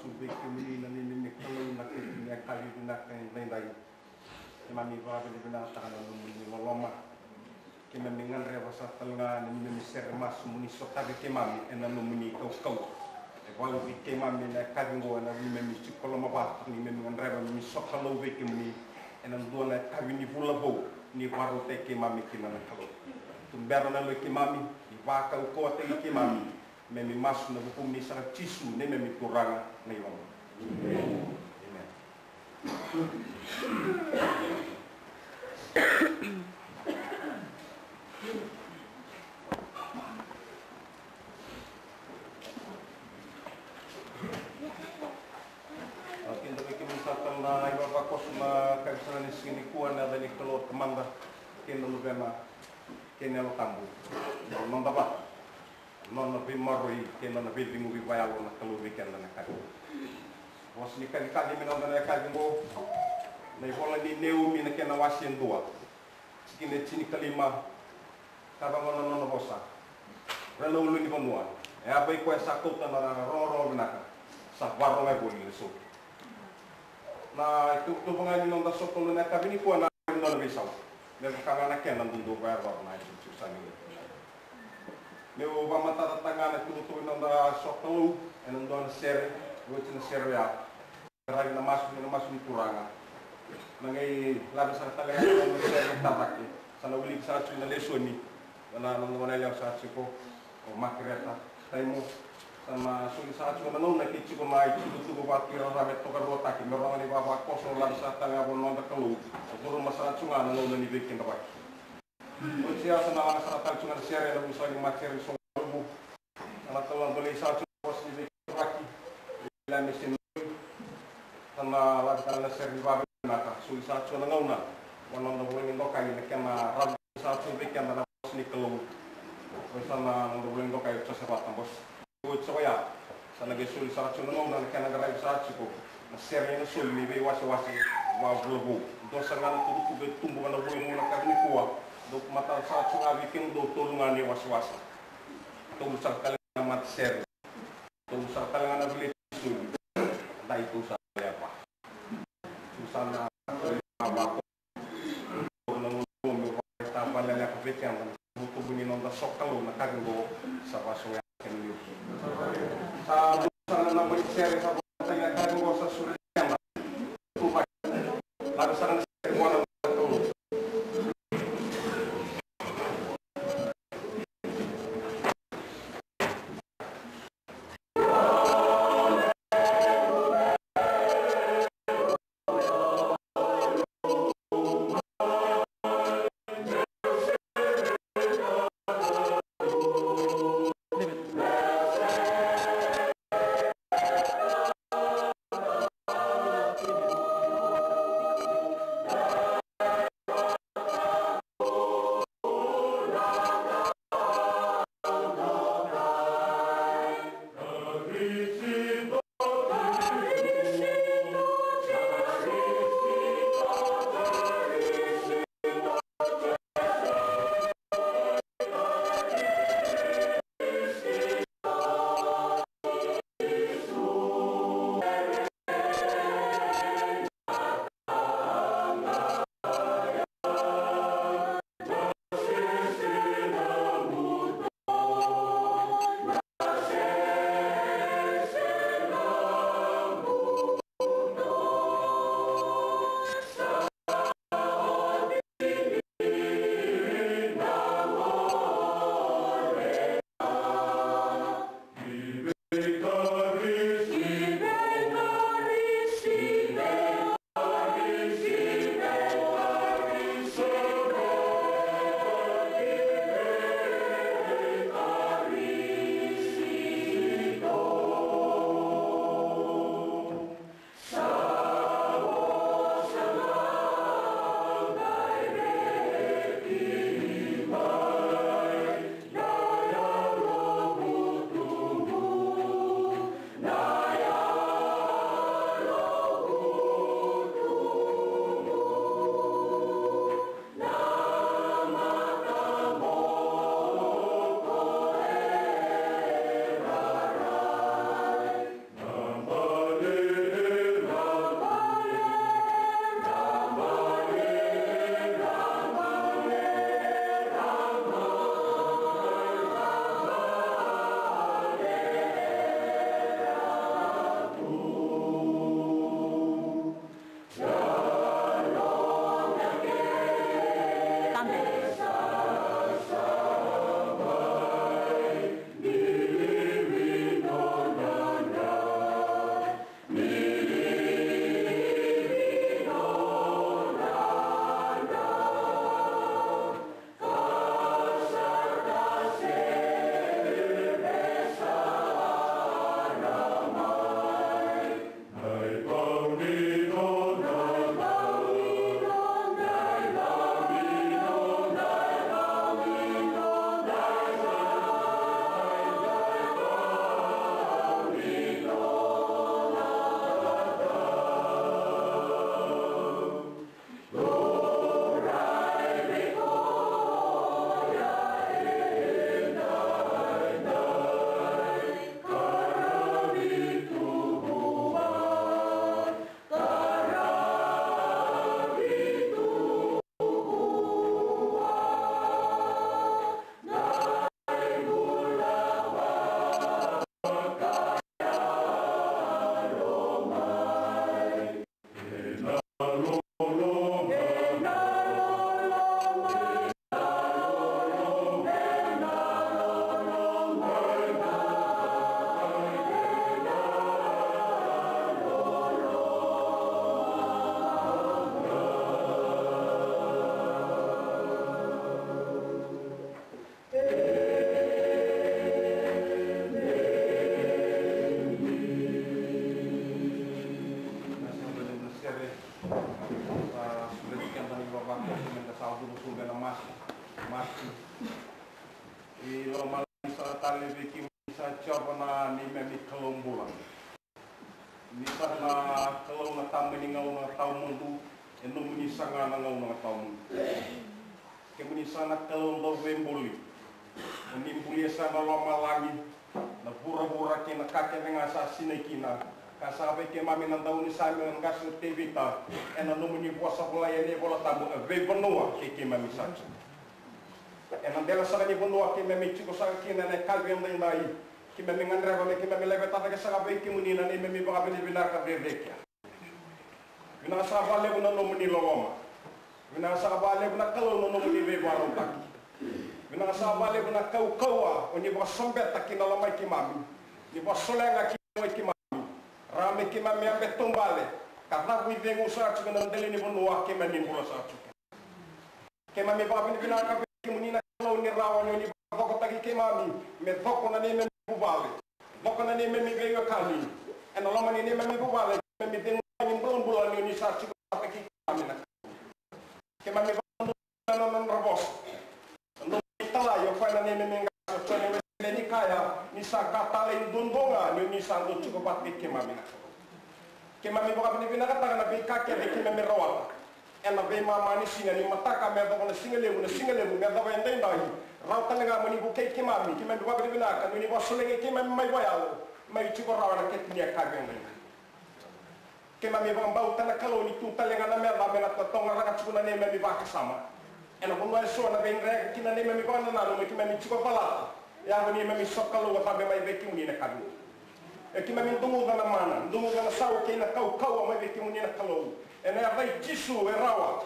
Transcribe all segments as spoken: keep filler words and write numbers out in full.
Masu vei kemuni na neimami Kalou na keti ni yakavi vinaka edaidai. Keimami vakavinavinakataka na nomuni loloma. Keimami gadreva sara tale ga na neimami sere masu mo ni sotavi keimami ena nomuni kaukauwa. E vakauqeti keimami ena yakavi oqo ena neimami tiko lomavata, neimami gadreva me sokalou vei kemuni ena dua na yakavi ni vula vou ni vakarautaki keimami kina na Kalou. Tubera na yaloi keimami, ni vakaukauwataki keimami. Keimami masu ena vukumuni saka Jisu, neimami Turaga na iVakabula. Emeni. Au kidavaki kemuni saka na ivavakoso na karisana ni siga nikua, ena yaca ni Kalou Tamada kei na Luvena kei na Yalo Tabu. Noda vata, nona veimaroroi kei na nona veicegu vakayalo na Kalou vei keda na yakavi. Vosa ni kacikaci me noda na yakavi oqo. Na ivola ni Neumi na kena wase e dua, tikina e tinikalima. Ka vaka oqo na nona vosa: Ira na ulunivanua, e a vei koya sa kauta na rogorogo vinaka, sa vakarogo voli na sautu. Na ituvatuva ga ni noda sokalou na yakavi nikua na nona veisau. Me vaka ga na kena dodonu vakayacora na itukutuku sa ni. Meu vakamatatataka ga na ituvatuva ni noda sokalou ena dua na sere, oti na sere oya. Qaravi na masu, na masu ni Turaga. Na qai lave sara tale ga na sere na taraki. Sa na wiliki sara tiko na lesoni. Na, na, na, na yalewa sara tiko o Makereta Taimo. Sa na soli sara tiko na gauna kei tiko na itukutuku vakaturarame tokaruataki me rogo ni vavakoso, lave sara tale ga vua na noda Kalou. Sa curuma sara tiko ga na gauna ni veikidavaki. Oti ya sa na laga sara tale tiko ga na sere ena vuku sara ni matasere ni soqo. Sa na taura dolei sara tiko na vosa ni veikidavaki. Sa na lave tale na sere ni vakavinaka, soli sara tiko na gauna vua na noda vulagi dokai, na kena ravi sara tiko vei keda na vosa ni Kalou. Sa na noda vulagi dokai o Josefa Tabos. Oti sa koya, sa na qai soli sara tiko na gauna na kena qaravi sara tiko na sere ena soli ni veiwasewase vakavulavou. Dua sara ga na tukutuku e tubu ena vulavou na yakavi nikua. Dou matata sara tiko ga vei kemudou tolu ga na iwasewase. Tolu sara tale ga na matasere. Tolu sara tale ga na veleti ni soli. Dai tou sa yava. Tou sa na yava. Tou na gauna meu vakaitavaleleka vei keda na tubutubu ni noda sokalou na yakavi oqo. Sa vakasoya kena liu. Sa dua sara na naba ni sere sa vakaitavaleleka na yakavi oqo, sa soli keda. Tou vaka. Lave sara na sere vua na noda Kalou. Ni sa na Kalou na Tama ni gauna tawamudu, e nomuni sa ga na gauna tawamudu. Kemuni sa na Kalou dauveibuli. O ni bulia sara na lomalagi, na vuravura kei na ka kece ga sa sinai kina. Ka sa vei keimami na daunisame na qase o Tevita, ena nomuni vosa volai ena iVola Tabu, a veivanua kei keimami sa tiko. Ena dela sara ni vanua keimami tiko sara kina ena yakavi edaidai. Keimami gadreva me keimami laveta cake sara vei kemuni na neimami vakavinavinaka cecekea. Vinaka sara vakalevu na nomuni loloma. Vinaka sara vakalevu na Kalou na nomuni veivakarautaki. Vinaka sara vakalevu na kaukauwa o ni vakasobeta ki na loma i keimami. Ni vakasolega ki na loma i keimami. Rawa me keimami yabe taubale ka cavuicegu sara tiko na dela ni vanua keimami bula sara tiko. Keimami vakavinavinaka vei kemuni na Kalou ni rawa ni o ni vakacokotaki keimami me coko na neimami vuvale, coko na neimami veiwekani. Ena loma ni neimami vuvale keimami cegu ni bulabula ni o ni sa tiko vata kei keimami na Kalou. Keimami vakavinavinaka na nodra vosa, na nomuni talai o koya na neimami qase o Jone Wesele ni kaya ni sa ka talei duadua ga ni o ni sa dau tiko vata kei keimami na Kalou. Keimami vakavinavinakataka na veika kece keimami rawata ena veimama ni siga, ni mataka me yacova na siga levu, na siga levu me yacova edaidai. Rawa tale ga mo ni vukei keimami, keimami vakavinavinaka ni o ni vakasolegi keimami mai vakayalo, mai tiko rawa ena kete ni yakavi edaidai. Keimami vakabauta na Kalou ni tu tale ga na meca me na tatagaraka tiko na neimami vakasama. Ena vanua eso na veidrega kina neimami vakanananu me keimami tiko calata. Yaco ni neimami sokalou a cabe mai vei kemuni na Kalou. E keimami duguca na mana, duguca na sau kei na kaukauwa mai vei kemuni na Kalou. Ena yaca i Jisu e rawa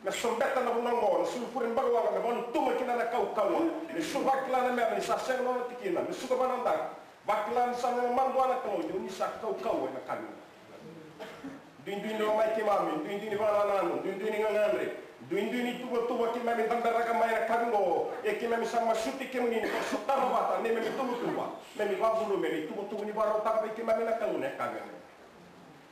me sobeta na vanua oqo, na sulufure baluwaqa me vakalutuma kina na kaukauwa. Me su vakila na meca ni sa sega na nona tikina, me suka vana daku. Vakila ni sa na madua na Kalou ni o ni sa kaukauwa ena Kalou. Duidui ni lomai keimami, duidui ni vakanananu, duidui ni gagadre, duidui ni tuvatuva keimami caberaka mai na kavi oqo. E keimami sa masuti kemuni ni vakasotava vata neimami tuvatuva, me ni vakacurumi ena ituvatuva ni vakarautaka vei keimami na Kalou na kavi oqo.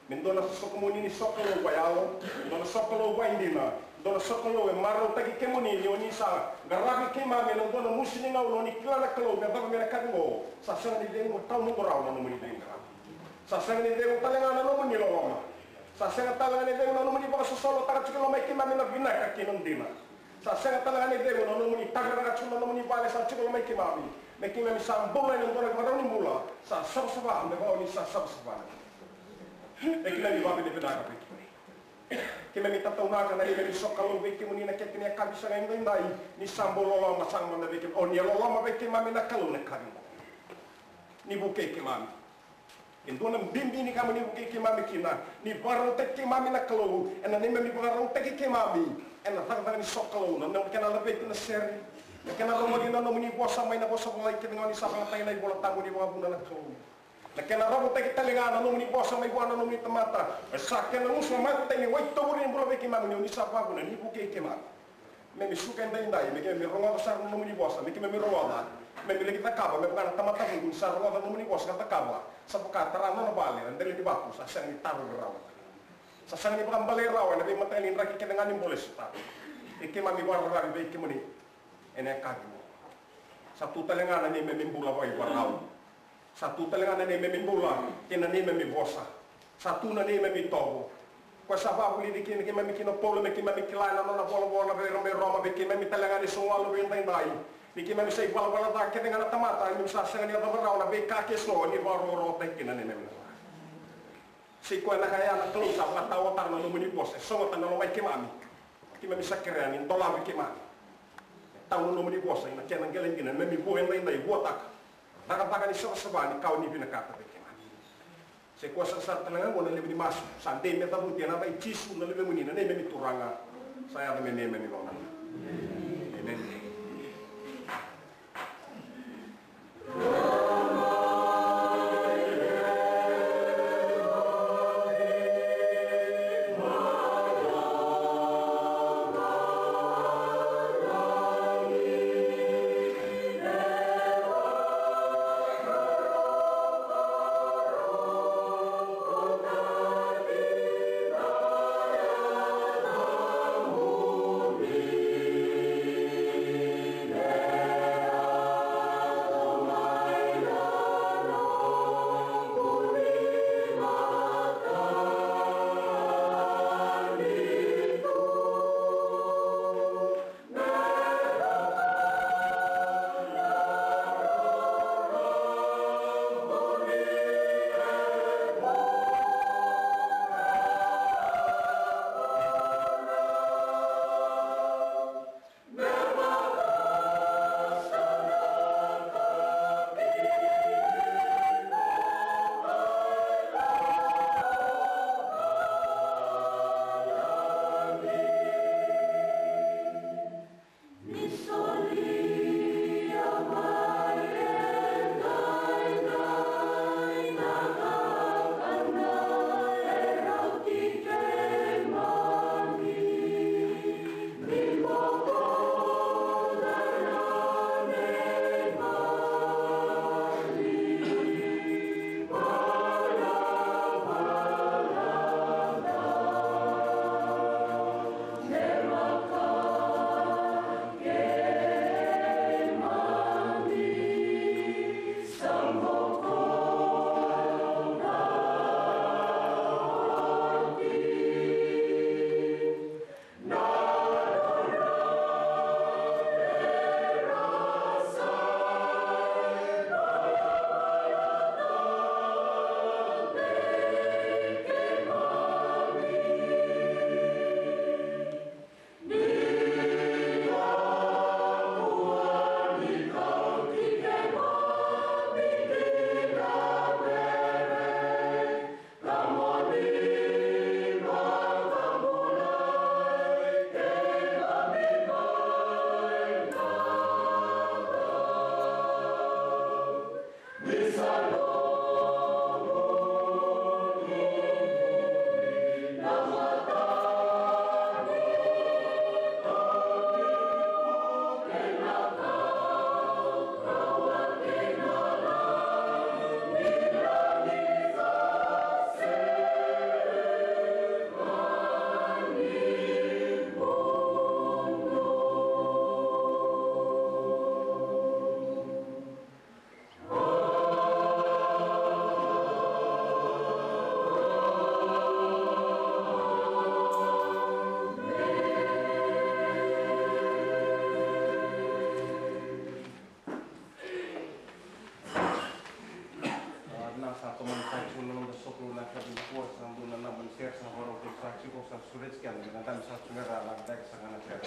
Me dua na sokomuni ni sokalou vakayalo, dua na sokalou vakaidina, dua na sokalou e marautaki kemuni ni o ni sa qaravi keimami ena dua na musu ni gauna o ni kila na Kalou me cava mai na kavi oqo. Sa sega ni cegu, tawamudu rawa na nomuni veiqaravi. Sa sega ni cegu tale ga na nomuni loloma. Sa sega tale ga ni cegu na nomuni vakasosolotaka tiko e lomai keimami na vinaka kei na dina. Sa sega tale ga ni cegu na nomuni tagaraka tiko na nomuni vale sa tiko e lomai keimami. Me keimami sa bula ena dua na ivakarau ni bula sa savasava me vaka o ni sa savasava. E keimami vakavinavinaka vei kemuni. Keimami tataunaka na neimami sokalou vei kemuni na kete ni yakavi sara edaidai. Ni sa bau loloma sara mada vei kemuni, o ni a loloma vei keimami na Kalou na kavi oqo. Ni vukei keimami. E dua na bibi ni ka mo ni vukei keimami kina, ni vakarautaki keimami na Kalou ena neimami vakarautaki keimami ena cakacaka ni sokalou, na kena laveti na sere, na kena rogoci na nomuni vosa mai na vosa volai kece ga o ni sa vakayagataka ena iVola Tabu ni vakavuna na Kalou, na kena ravotaki tale ga na nomuni vosa mai vua na nomuni tamata. E sa kena gusu na matai ni wai tovure ni bula vei keimami ni o ni sa vakavuna, ni vukei keimami. Me mi suka edaidai me keimami rogoca sara na nomuni vosa, me keimami rogoca, me mi laki cakava me vaka na tamata vuku ni sa rogoca na nomuni vosa ka cakava. Sa vaka tara na nona vale ena dela ni vatu, sa sega ni tarovi rawa, sa sega ni vakabale rawa ena veimataqali draki kece ga ni bole sa tara. E keimami vakararavi vei kemuni ena yakavi oqo. Sa tu tale ga na neimami bula vakaivakarau. Sa tu tale ga na neimami bula kei na neimami vosa. Sa tu na neimami itovo. Koya sa vakavulici kina keimami kina o Paula me keimami kila ena nona volavola vei ira mai Roma, vei keimami tale ga na isogo yalo vei edaidai, ni keimami sa ivalavala ca kece ga na tamata, ni keimami sa sega ni yacova rawa na veika ke so ni vakarokorokotaki kina na neimami. Sa i koya na ka ya na Kalou sa vakataotaka na nomuni vosa e sogota na lomai keimami. Keimami sa kerea ni dolavi keimami. Tau na nomuni vosa ena kena qele dina, me mi vua edaidai, vuataka cakacaka ni savasava ni ka o ni vinakata vei keimami. Sa i koya sara sara tale ga oqo na levu ni masu sa dei me cavuti ena yaca i Jisu na Luvemuni, na neimami Turaga, sa yaco me neimami Lomani. Emeni. Sa dua na nomuni sere sa vakarau sa tiko sa sureti keda me na dabe sa tu me ra na daki sa ga na sere.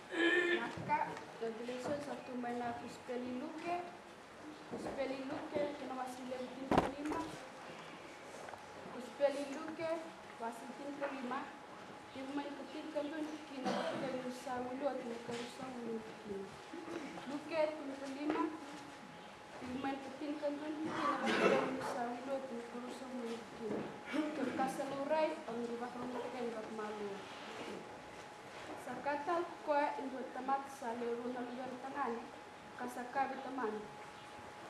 Vinaka, Revelation sa tu mai na Kosipeli i Luke. Kosipeli i Luke, kena wase levu tinikalima. Kosipeli i Luke, wase tinikalima. Tekivu mai na ikatinikadua ni tikina vata kei na ka sa wili oti na ikaruasagavulu ni tikina. Luke tinikalima, tekivu mai na ikatinikadua ni tikina vata kei na ka sa wili oti na ikaruasagavulu ni tikina. Kevaka sa laurai, au na qai vakalougatataka yani vakamalua. Sa ka tale ko koya e dua na tamata sa lewe rua na luvena tagane, ka sa kaya vei tamana: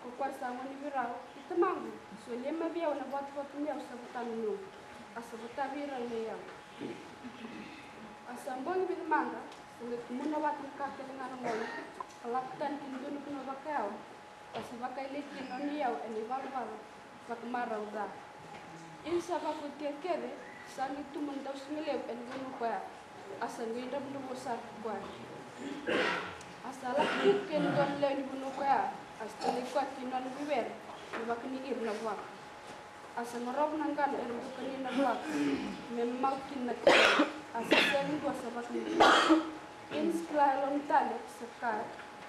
Ko koya sa gone vei rau, Tamaqu, solia mai vei au na vatuvatu ni yau sa vota na noqu, a sa vota vei ira na yau. A sa bogi vica mada, sa qai kumuna vata na ka kece ga na gone, ka lako tani ki na dua na vanua vakayau, ka sa vakailei kina na nona iyau ena ivalavala vakamarau ca. Ia ni sa vakaotia kece, sa qai tubu na dausigalevu ena vanua koya, a sa qai dravudravua sara ko koya. A sa lako tiko kei na dua na lewe ni vanua koya, a sa talai koya kei na nona veiwere me vakani ira na vuaka. A sa qarova na qana era bukani na vuaka me mau kina na kena, a sa sega dua sa vakani. Ia ni sa kila e loma tale, sa kaya,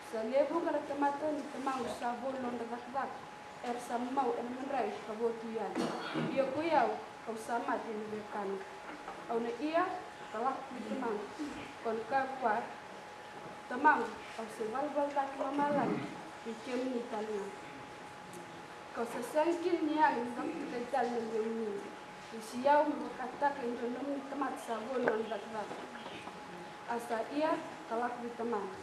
sa lewe vuqa na tamata ni tamaqu sa vo na nodra cakacaka, era sa mau ena madrai ka vo tu yani. Ia ko i au, kau sa mate ena veiwekani. Au na ia ka lako vei tamaqu, kau na kaya vua, tamaqu, au sa ivalavala ca ki lomalagi vei kemuni tale ga. Kau sa sega kina ni yaga ni vakataki tale na lemuni, ni sa i au me vakataka e dua na nomuni tamata sa vo na nona cakacaka. A sa ia ka lako vei tamana.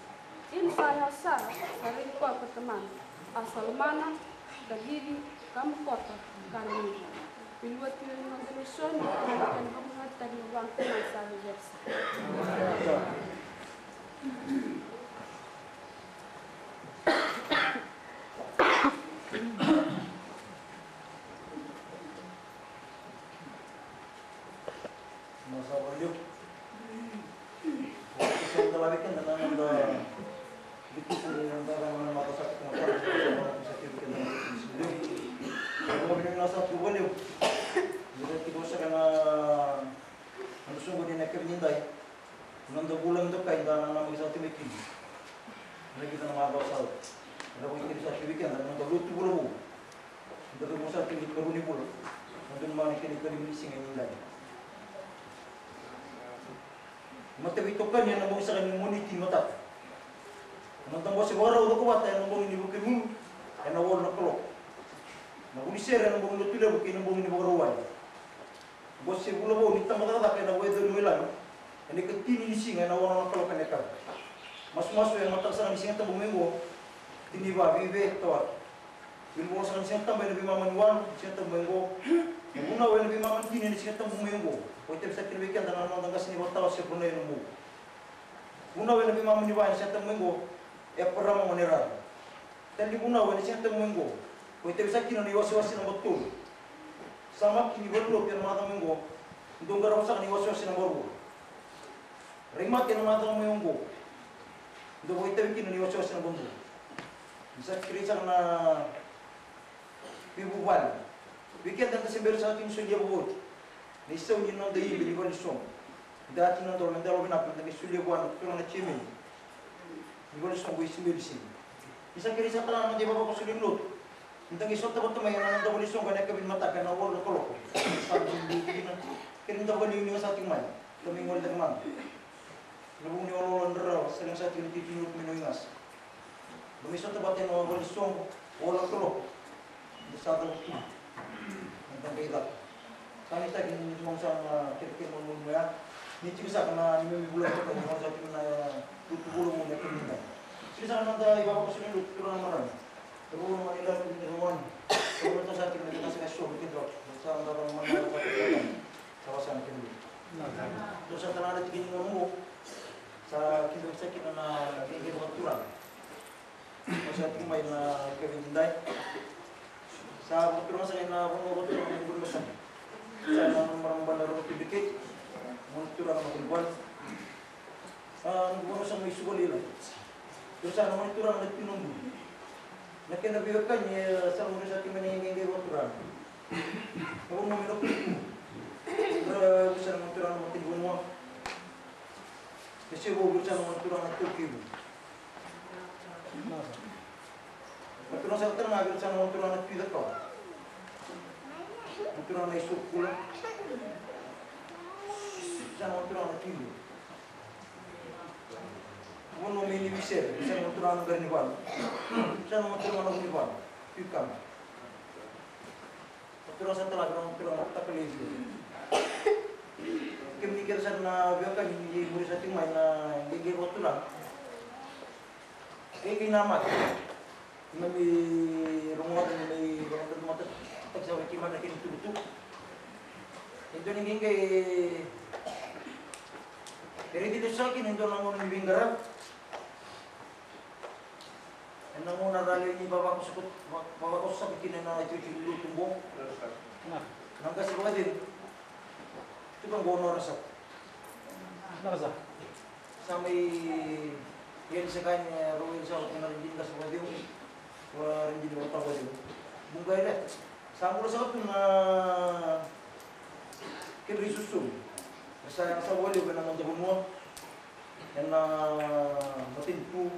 Ia ni sa yawa sara, sa raici koya ko tamana, a sa lomana, ka cici, ka mokota, ka nanuma. Bilu oti na noda lesoni, ka na kena vakanuataki na vakatamana sa vevesa. Na sa valiu. Ko sa da lave keda na noda vitutu ni noda na mata sa kena kena sa kena kena na sa tu valiu. Ni da tiko saka na noda soqoni ena kena nidai. Noda vula ni dokai da nanamaki sa tiko mai kina. Na keda na macawa sa oti. Eda vakaitavi sa tiko vei keda na noda lotu vula vou. Da cavuta sa tiko na ikarua ni vula. Na dua na kena ikalima ni siga ni dai. Mataveitokani ena bogi saka ni Moniti ni mataka. Noda bose vakarau coko vata ena bogi ni Vukelulu ena walu na kaloko. Na vuli sere ena bogi ni Lotulevu kei na bogi ni Vakarauwai. Bose vula vou ni tabacakacaka ena Waicori mai Lami ena ikatini ni siga ena ono na kaloko ena yakavi. Masumasu ena mataka saka ni Siga Tabu mai oqo, tini va vive tawaki. Vilivolosaka ni Siga Tabu ena veimama ni walu ni Siga Tabu mai oqo. Na vunau ena veimama ni tini ni Siga Tabu mai oqo. Ko itavi saka kina vei keda na noda qase ni vakatawa se Vanua ena Mou. Vunau ena veimama ni va ni Siga Tabu mai oqo. Eparama Gone Rara. Tali vunau ena Siga Tabu mai oqo. Ko itavi saka kina na iwasewase naba tolu. Samaki ni valenilotu ena macawa mai oqo. Dou qarava saka na iwasewase naba rua. Rai mate ena macawa mai oqo. Dou vakaitavi kina na iwasewase naba dua. Ni sa kerei saka na veivuvale. Vei keda eda se bera saka tiko ni solia vakaoti na isau ni noda ibe ni valesoqo. Da tiko na dolo na dalo vinaka meda qai solia vua na turaga na chairman ni valesoqo i Simelisini. Ni sa kerei saka tale na noda ivavakoso lewe ni lotu. Ni da qai sota vata mai ena noda valesoqo ena yakavi ni mataka ena walu na kaloko. Sa dodonu kina. Kere ni da vakaliuliu ga sa tiko mai. Da mai gole cake mada. Na vuku ni oloolo ni rarawa, sa leqa saka tiko na itutu ni lotu mai na wai gasa. Da mai sota vata ena valesoqo, walu na kaloko. Da sa cava tu. Da qai caka. Sa ni taki ni mami sa na kerekere malumalumu ya. Ni tiko saka na neimami vula toka, ni mami sa tiko na lotu vula vou na kemuni da. Tiko saka na noda ivavakoso ni lotu, turaga na marama. Turaga na marama, turaga na marama. Turaga na marama, turaga na marama. Sa da na marama, sa da na marama. Sa wasana kina vei. Dou sa tala na tiki ni gauna oqo. Sa kidavaki sa kina na qeqe vakaturaga. Au sa tiko mai na kaveti dai. Sa vakaturaga sa ina vanua vakaturaga na Guru Masani. Sa na marama bale na Roko Tui Dreketi. Gone turaga na Guru Bale. A, noqu vanua sa mai Suva Lailai. Dou sa na gone turaga na Tui Nabui. Na kena veiwekani, e, sa gone sa tiko mai na qeqe vakaturaga. Na vanua mai na Kutu. Ra, dou sa na gone turaga na Matanivanua. E se vou, dou sa na gone turaga na Taukevu. Na turaga saka tale ga vei ira sa na turaga na Tui Cakawa. Na turaga na Isokula. Sa na turaga na Tui Lu. Vanua mai ni Visere, sa na turaga na Qaranivalu. Sa na turaga na Vunivalu. Tui Kama. Na turaga sa tale ga na turaga na Takalei. Kemuni kece sa na veiwekani ni muri sa tiko mai na qeqe vakaturaga. Qeqe Namata. Keimami rogoca, keimami rogoca na mata, taki sa vei keimami na kena itukutuku. E dua ni qiqai e raici lesu saka kina e dua na gauna ni veiqaravi. Ena gauna ra lai ni vavakoso, va-, vavakoso saka kina na itikotiko ni lotu qo. Na qase vakacegu. Tuka qo nodra saka. Nodra saka. Sa mai ia ni saka ni rau ia ni saka kina na qase vakacegu. Ora ra qai vakatau vakacegu. Buqa ira. Sa bula saka tu na kedra isosomi. Sa, sa vakalevu ena noda vanua. Ena matanitu.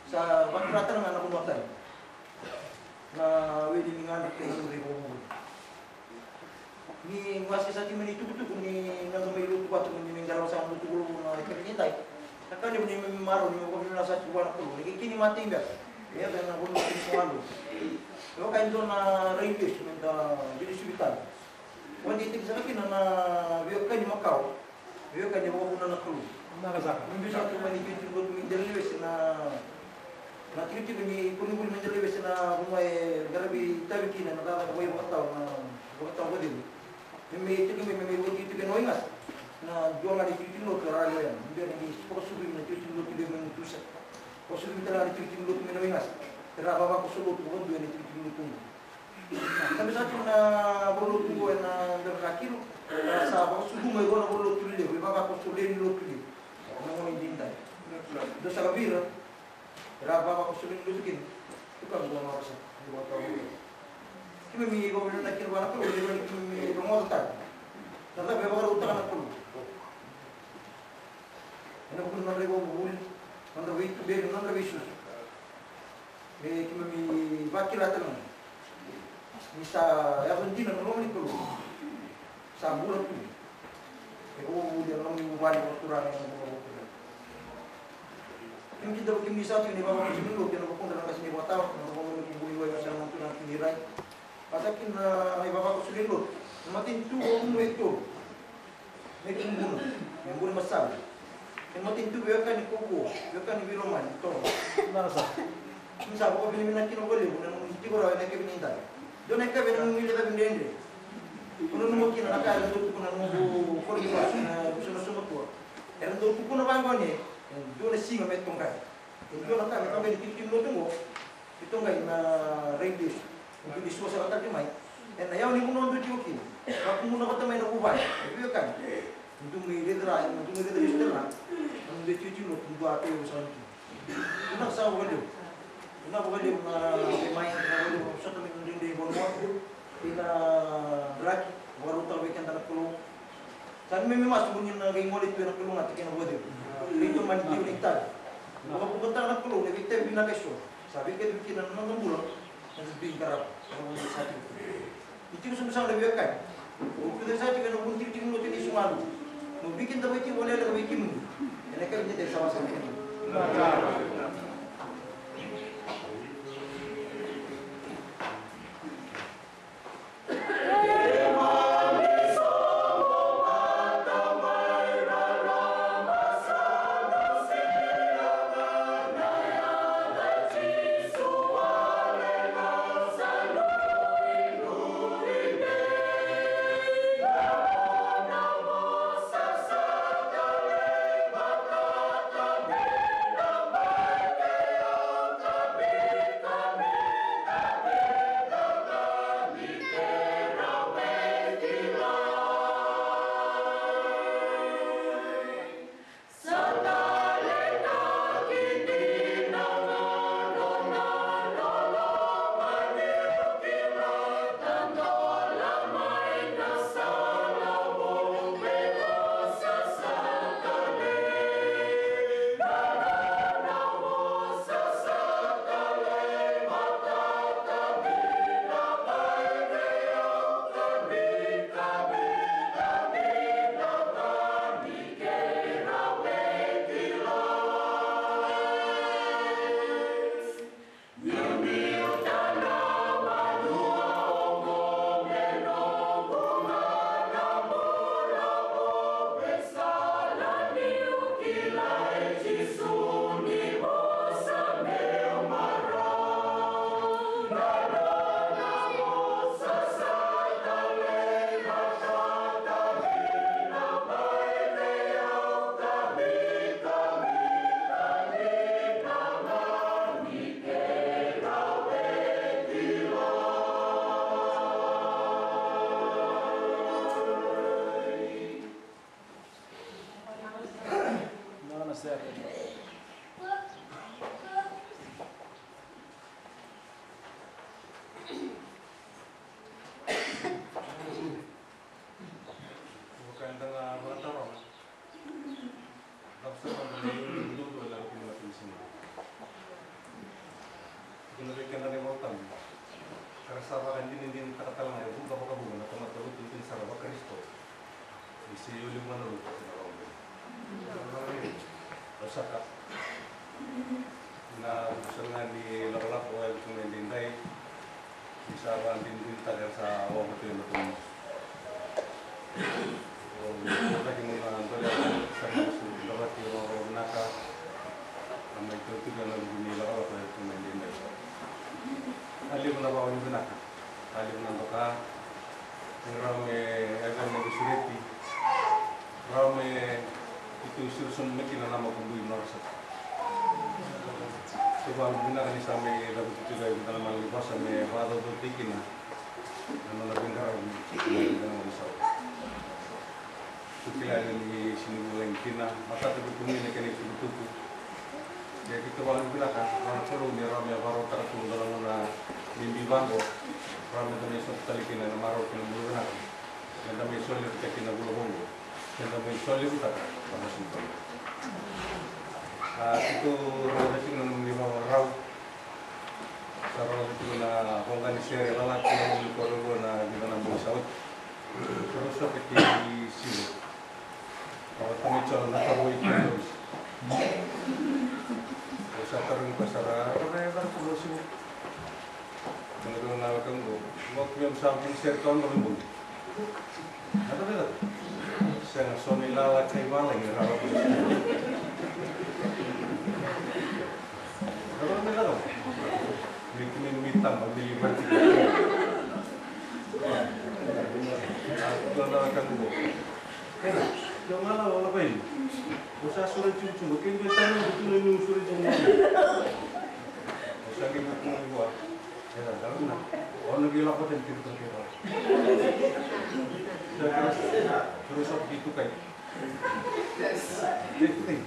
Sa vakatara ga na vanua tani. Na weli ni gadra kei ira i vakavuvuli. Ni wase sa tiko mai ni tukutuku ni meda mai lotu vata, ni mai qarava saka na lotu vulavula na kena ni dai. Na ka ni mai marau ni mai vakavinaka saka tu vua na Kalou. Ni kei kini mate i beka. Ia beka na vuna kini sa malu. Ia vaka e dua na rai lesu meda vili suvi tale. Oti e tiki saka kina na veiwekani makawa. Veiwekani e vakavuna na Kalou. Naka saka. Ni biu saka tu mai na itikotiko ni lotu mai Delaniwese na, na tikotiko ni koronivuli mai Delaniwese na vanua e qaravi tavi kina na cakacaka vakatawa na vakatawa vakacegu. Me mai tiko mai me mai vakatikotiko ena wai gasa. Na dua ga na itikotiko ni lotu era lewe yani. Ni biu na qai vakasucumi na itikotiko ni lotu lewe mai Motusa. Vakasucumi tale ga na itikotiko ni lotu mai na wai gasa. Era vavakoso lotu vakadua ena itikotiko ni lotu qo. Sa mai sa tiko na valenilotu qo ena dua na ka kilo. Sa vakasucu mai rua na valenilotu lelevu, e vavakoso lewe ni lotu levu. Na gauna edaidai. Dua saka vei ira era vavakoso lewe ni lotu kina. Tuka qo na rasa. Keimami vakavinavinaka kina vua na Kalou ni rawa ni keimami rogoca tale na cava e vakarautaka na Kalou. Ena vuku ni nodra ivakavuvuli, nodra veituberi, nodra veisusu. Me keimami vakila tale ga ni sa yaco dina na loma ni Kalou. Sa bula tu. E vakavuvuli ena loma ni vuvale vakaturaga ena bula vakaturaga. Keimami kidavaki kemuni sa tiko na ivavakoso ni lotu ena vukudra na qase ni vakatawa, na vukudra na kibui wai, na turaga tiko ni rai. Vata kina na ivavakoso ni lotu. Na matanitu o Ruma e tolu. Me Kubuna, me Buremasave. Me matanitu veiwekani Kovuo, veiwekani Veilomani, Toro. Naka saka. Ni sa vakavinavinaka kina vakalevu na nomuni tiko rawa ena yakavi nidai. Dua na yakavi ena nomuni lecavi dredre. Ko nanuma kina na ka era dau tukuna na noqu koro ni vasu na Vuso na Somatua. Era dau tukuna vaqo ni, e dua na siga me toqai. E dua na ka me toqai ni tikotiko ni lotu oqo. Keitou qai na rai lesu. Keitou ni suasaka tale mai. Ena yawa ni vanua dou tiko kina. Vakavuna vata mai na vuvale. E veiwekani. Dou mai raica, dou mai raica lesu tale ga. Dou mai tiko tiko, dou a tei vosaki kina. Vinaka saka vakalevu. Vinaka vakalevu na mai, vinaka vakalevu na sota mai na dredre vanua. Kei na draki, vakarautaka vei keda na Kalou. Sa neimami masu mo ni na qai gole tu ena kalougata kei na vakacegu. Ni tomani tiko na itavi. Vakavukataka na Kalou na veitavi vinaka eso. Sa veikacivi kina na noda bula. Na bibi qarava. Ena vanua sa tiko. Ni tiko sobu saka na veiwekani. O kucai sa tiko ena vuni tikotiko ni lotu ni sugalu. Mo biki da vei tiko vakalekaleka vei kemuni. Ena kai ni dai sa wasa na kemuni. Vaka eda na vakataroga. Dau sa vaka na iuliuli duadua e lako kina na tinisima. Kina vei keda na iVolatabu. Ka ra sa vakadinadinataka tale ga e vuqa vakavuqa na tamata lotu dina sara vaKarisito. Ni se iuliuli mana lotu se na vakavuqa. Au saka. Na vuku sara ga ni lakolako e vuku mai daidai. Ni sa vakadinadinataka era sa ova tu ena tolu. Au vakataki mo na dole sa na su lavaki roro vinaka. A mai tau tu ena vuku ni lakolako e vuku mai daidai. A levu na vakavinavinaka. A levu na doka. Ni rawa me yacana na veisureti. Rawa me keitou siro sobu mai kina na makubui na rasa. Keitou vakavinavinaka ni sa mai cavuti tiko e vica na malanivosa me vakacaucautaki kina na nona veiqaravi ena gaunisau. Keitou kila ni sega ni vulagi kina, matata vei kemuni na kena itukutuku. Ia keitou vakavinavinaka vua na Kalou ni rawa me vakarautaka tu e dua na gauna bibi vaqo. Rawa meda mai sota tale kina ena marau kei na bula vinaka. Meda mai soli ira tale kina vula vou. Meda mai soli ira tale. A, keitou raica tiko na nomuni vakarau. Sa raica tiko na voqa ni sere lalaki na nomuni koro na vica na bogi sa oti. Rau sa kei sivo. Au tamai cala na taro i kina. Au sa taro ni ka sara, au na yacana ko rau sivo. Au na rau na weka qo. Mo kemuni sa buli sere ka au na buli. Na ka vei caka. Sega, so na ilala kai vala i rara. Na ka vei caka. Ni kemuni mi taba, mi livarti. A, au na weka qo. Kena, kau ga la wala pai. Au sa sura tiko tiko, kei dua tale na tiko ni sura tiko. Au sa qai buku mai vua. Kena, kau na. Au na qai lako tani tiko tiko. Sa kau sa tiko tukai. Tiko tukai.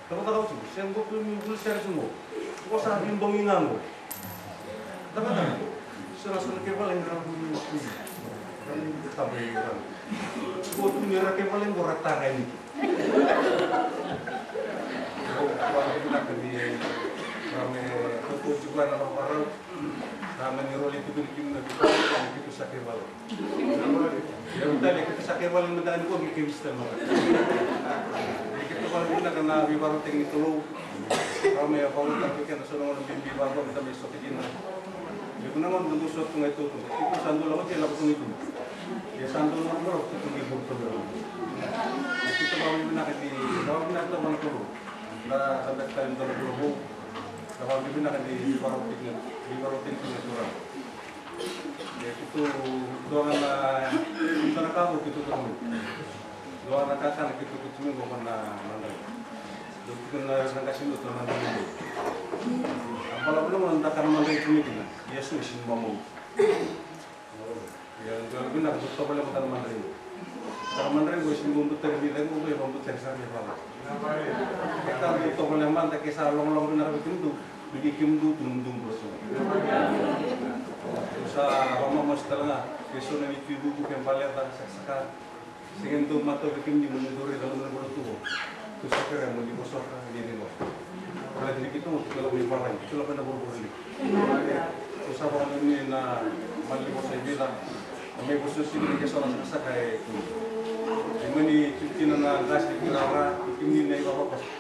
Tau tau tiko, se qo tu ni buli sere tiko. Qo sa bidogi ga qo. Tau tau. Sera sona ke vale ni rabu ni sui. Rabu ni tabu ni rabu. Ko tu ni ra ke vale qo ra taga ni. Ko vale ni na ka ni rame ko ko ti vale na varau. Rame ni roli tu ni kim na tu ni tu sa ke vale. Ia, au tale keitou sa kei vale mada ni ko kei kei vista mada. Keitou vale vinaka na veivakarotaki ni Kalou. Rau mai a vakarotaki kei na so na gauna bibi vakavinaka me soki kina. Ia ko na gauna dou soki tu ga i tutu. Keitou sa dou lako kei lako tu ga i tutu. Ia sa dou lako tu ga i tutu. Keitou vale vinaka ni vale vinaka na Kalou. Na tabeta tale ni dou lako vou. Na vale vinaka ni veivakarotaki ni veivakarotaki ni Kalou. E keitou dua ga na, dua na ka qo keitou dua ga. Dua na kakana keitou keitou mai qo na madrai. Dou keitou na na qasi dou na madrai. A bala bala na da kana madrai keitou mai kina. Ia so isi ni mamau. Ia dua na vinaka dou tovolea mada na madrai. Sa madrai qo isi ni dou tari ni dai qo e dou tari sa ni vala. Ke ka dou tovolea mada ke sa logologo vinaka vei kemudou. Ni kei kemudou tu na dou bula tu. Sa vamamasu tale ga ke so na ni tu i vuku ke baleca sakasaka. Sega ni dou matau vei kemuni mo ni dou raica na bula tu. Tu sa kerea mo ni vosota ni ni vosota. Baleta ni keitou tu kei lako i valagi, tu lako na vuravura levu. Tu sa vakanuinui na malivosa i vica. Na mai vosa tiko ni ke so na sakasaka e tu. Ni mani tu kina na qasi ki rara, kemuni na i vavavosa.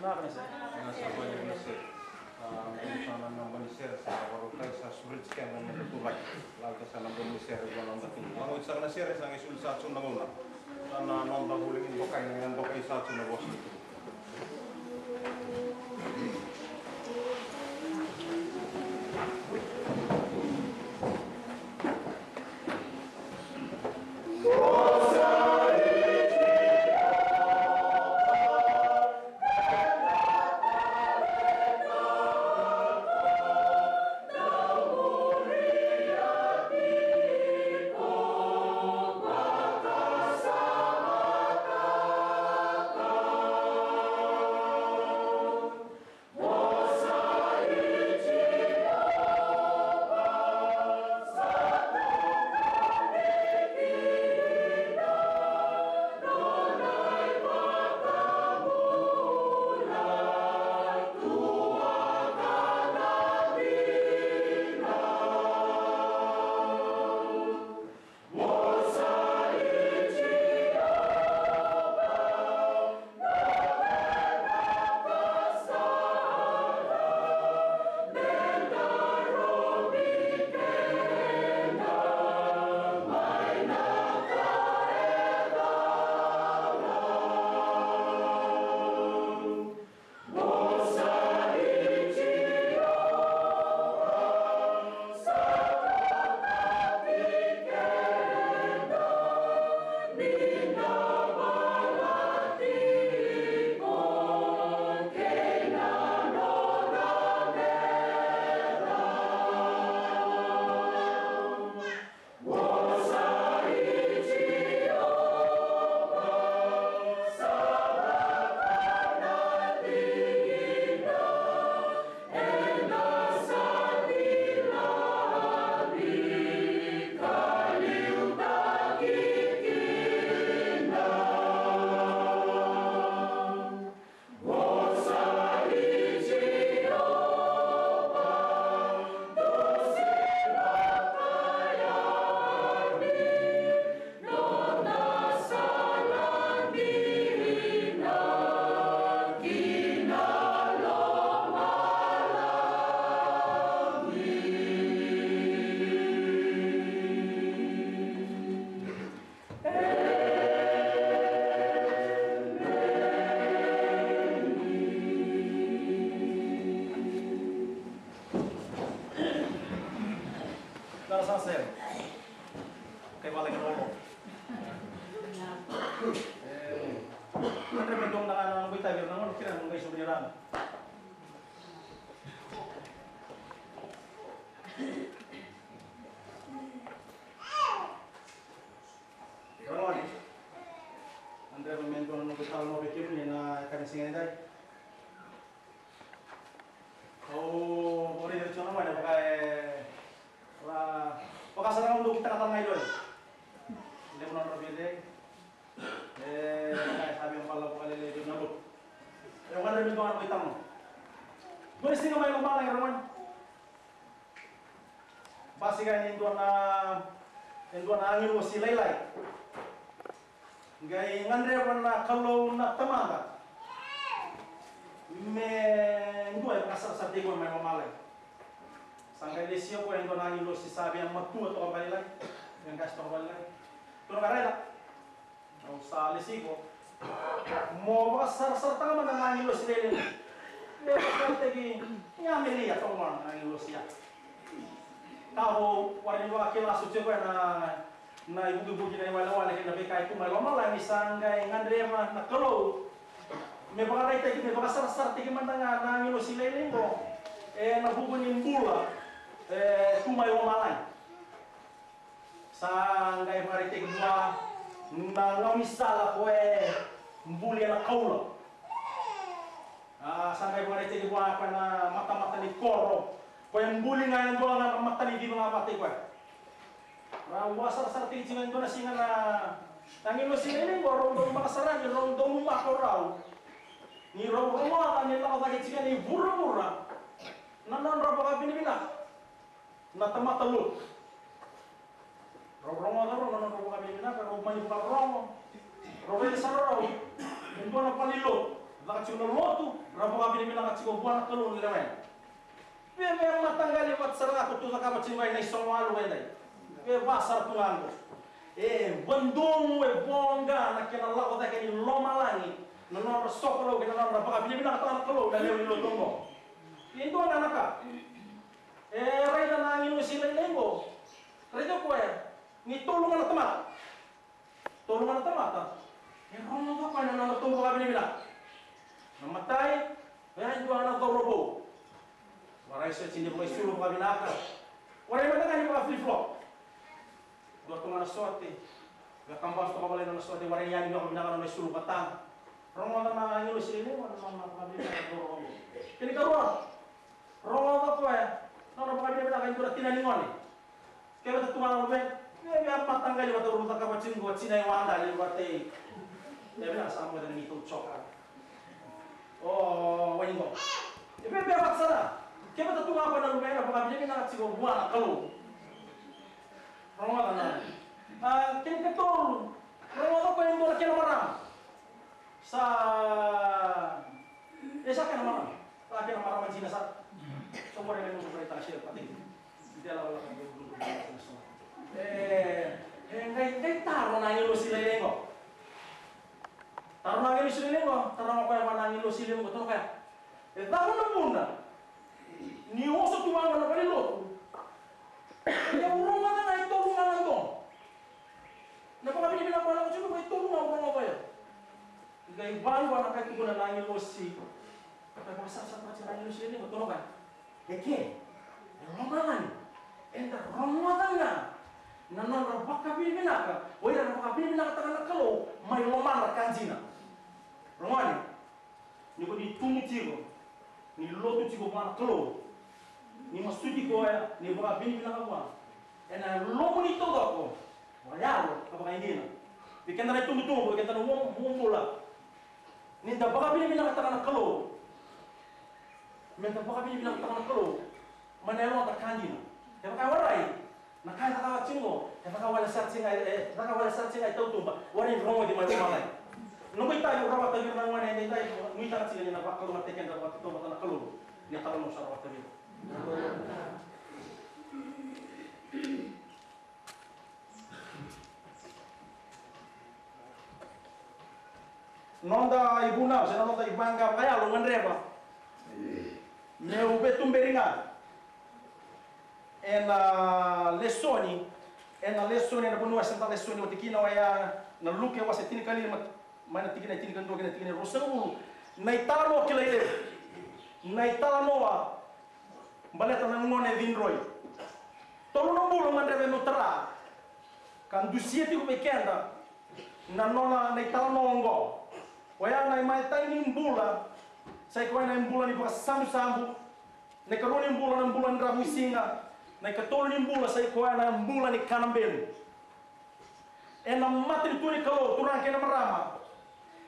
Vinaka saka. Vinaka saka vakalevu na sere. A, sa na naba ni sere sa vakarautai, sa sureti keda na noda tuvaki. Lalata sa naba ni sere vua na noda tubu. Lako oti saka na sere, sa qai soli sa tu na gauna. Sa na noda vuli ni dokai, na dokai sa tu na vosa ni tubu. Dara sa sere. Kai vale ke rolo. E, kadre me dua na ka na noqu itavi, na gauna kina noqu qai sobu ni rana. Ragone, gadreva me dua na noqu talanoa vei kemuni ena yakavi ni siga edai. Au raica tiko na gone vaka e ra, vaka sara ga au dau kitaka tale ga i lori. Levu na nodra veicegu. E, vaka e sa via bala vakalailai vei na lotu. E gadreva me dua na noqu italanoa. Dua na siga mai lomalagi, ragone. Basika e dua na, e dua na agilosi lailai. Qai gadreva na Kalou na Tamada me dua e vakasarasarataki koya mai lomalagi. Sa qai lesia o koya e dua na agilosi sa via matua toka vakalailai, via qase toka vakalailai. Tou na qai raica. Au sa lesi iko mo vakasarasarataka mada na agilosi lailai. Me vakaraitaki ni Amelia toka vua na agilosi ya. Ka vou, warai ni vakakila soti o koya na, na ivukivuki, na iwalewale kei na veika e tu mai lomalagi. Sa qai gadreva na Kalou me vakaraitaki, me vakasarasarataki mada ga na agilosi lailai qo ena vuku ni bula e tu mai lomalagi. Sa qai vakaraitaki vua na gaunisala ko e bulia na koula. A, sa qai vakaraitaki vua ko e na matamata ni koro, ko e buli ga e dua ga na mata ni civa ga vata i koya. Rau vakasarasarataki tiko e dua na siga na, na agilosi lailai qo, rau dau maka sara ni rau dau maka o rau. Ni rau rogoca ni lako cake tiko ni vuravura na nodra vakavinavinaka na tamata lotu. Rau rogoca rau na nodra vakavinavinaka, rau mani vakarorogo. Rau raica sara rau e dua na valenilotu Caka tiko na lotu, ra vakavinavinaka tiko vua na Kalou na lewena. Veve mataqali vata sara ga ko tu cakava tiko mai na isogo walu edai. Veve va sara tu ga qo. E vadomu, e voqa na kena lako cake ni lomalagi na nodra sokalou kei na nodra vakavinavinakataka na Kalou na lewe ni lotu oqo. E dua ga na ka e raica na agilosi lailai oqo. Raica o koya ni tolu ga na tamata. Tolu ga na tamata e rogoca o koya na nodratou vakavinavinaka. Na matai, e dua na cauravou. Warai sote ni vakaisulu vakavinaka. Warai mada ga ni vakaflip-flop. Dua tu ga na sote. Vakabasu toka vakalailai na sote, warai yani vakavinaka na nona isulu vata. Rogoca na agilosi lailai oqo na nona vakavinavinaka na cauravou. Kena ikarua, rogoca o koya na nona vakavinavinaka e dua na tina ni gone. Kevaka tu ga na luvena, e via mataqali vata, ura cakava tiko qo tina e wada li vata e. E via sa moce na neitou joka. O, wai qo. E via vata sara. Kevaka tu ga na luvena, vakavinavinaka tiko vua na Kalou. Rogoca na. A, kena ikatolu. Rogoca o koya e dua na kena marama. Sa, e sa kena marama. Sa kena marama dina sara. So qori na noqu rai tasi e pati. Dela wala ka dua dua dua dua so. E, e, qai, qai taro na agilosi lailai qo. Taro na agilosi lailai qo. Taro na koya vua na agilosi lailai qo. Taro koya. E cava na vuna ni oso tu vaqo na valenilotu? E, au rogoca ga e tolu ga na domo. Na vakavinavinaka koya lako tiko qo e tolu ga au rogoca ya. Qai vaqo na ka e tukuna na agilosi. Ka vakasasataki na agilosi e liga, toro ga. Eke, e lomalagi. Eda rogoca ga na nodra vakavinavinaka, o ira na vakavinavinakataka na Kalou mai lomadra ka dina. Rogoca ni, ni ko ni tubu tiko, ni lotu tiko vua na Kalou, ni masuti koya, ni vakavinavinaka vua. Ena yalomu ni taucoko, vakayalo ka vakaidina. Vei keda na itubutubu, vei keda na uabula. Ni da vakavinavinakataka na Kalou. Me da vakavinavinakataka na Kalou. Mai na yaloda ka dina. Kevaka e warai, na ka e cakava tiko, e caka wale sara tiko ga, e caka wale sara tiko ga e tautuba. Warai ni rogoci mai lomalagi. Noqu itavi au rawata vei ira na gone edaidai, nuitaka tiko ni na vakalougatataki keda vakatautauvata na Kalou. Ni talanoa sara vata vei ira. Noda ivunau se na noda ivaqa vakayalo au gadreva meu veituberi ga ena lesoni, ena lesoni, ena vanua e sa da lesoni oti kina, oya na Luke wase tinikalima, mai na tikina e tinikadua kei na tikina e ruasagavulu. Na italanoa kilai levu, na italanoa baleta na gone cidroi. Tolu na bula au gadreva meu tara ka dusia tiko vei keda na nona na italanoa oqo. Oya na imatai ni bula, sa i koya na ibula ni vakasabusabu. Na ikarua ni bula na bula ni dravuisiga. Na ikatolu ni bula sa i koya na bula ni kana benu. Ena matanitu ni Kalou, turaga kei na marama,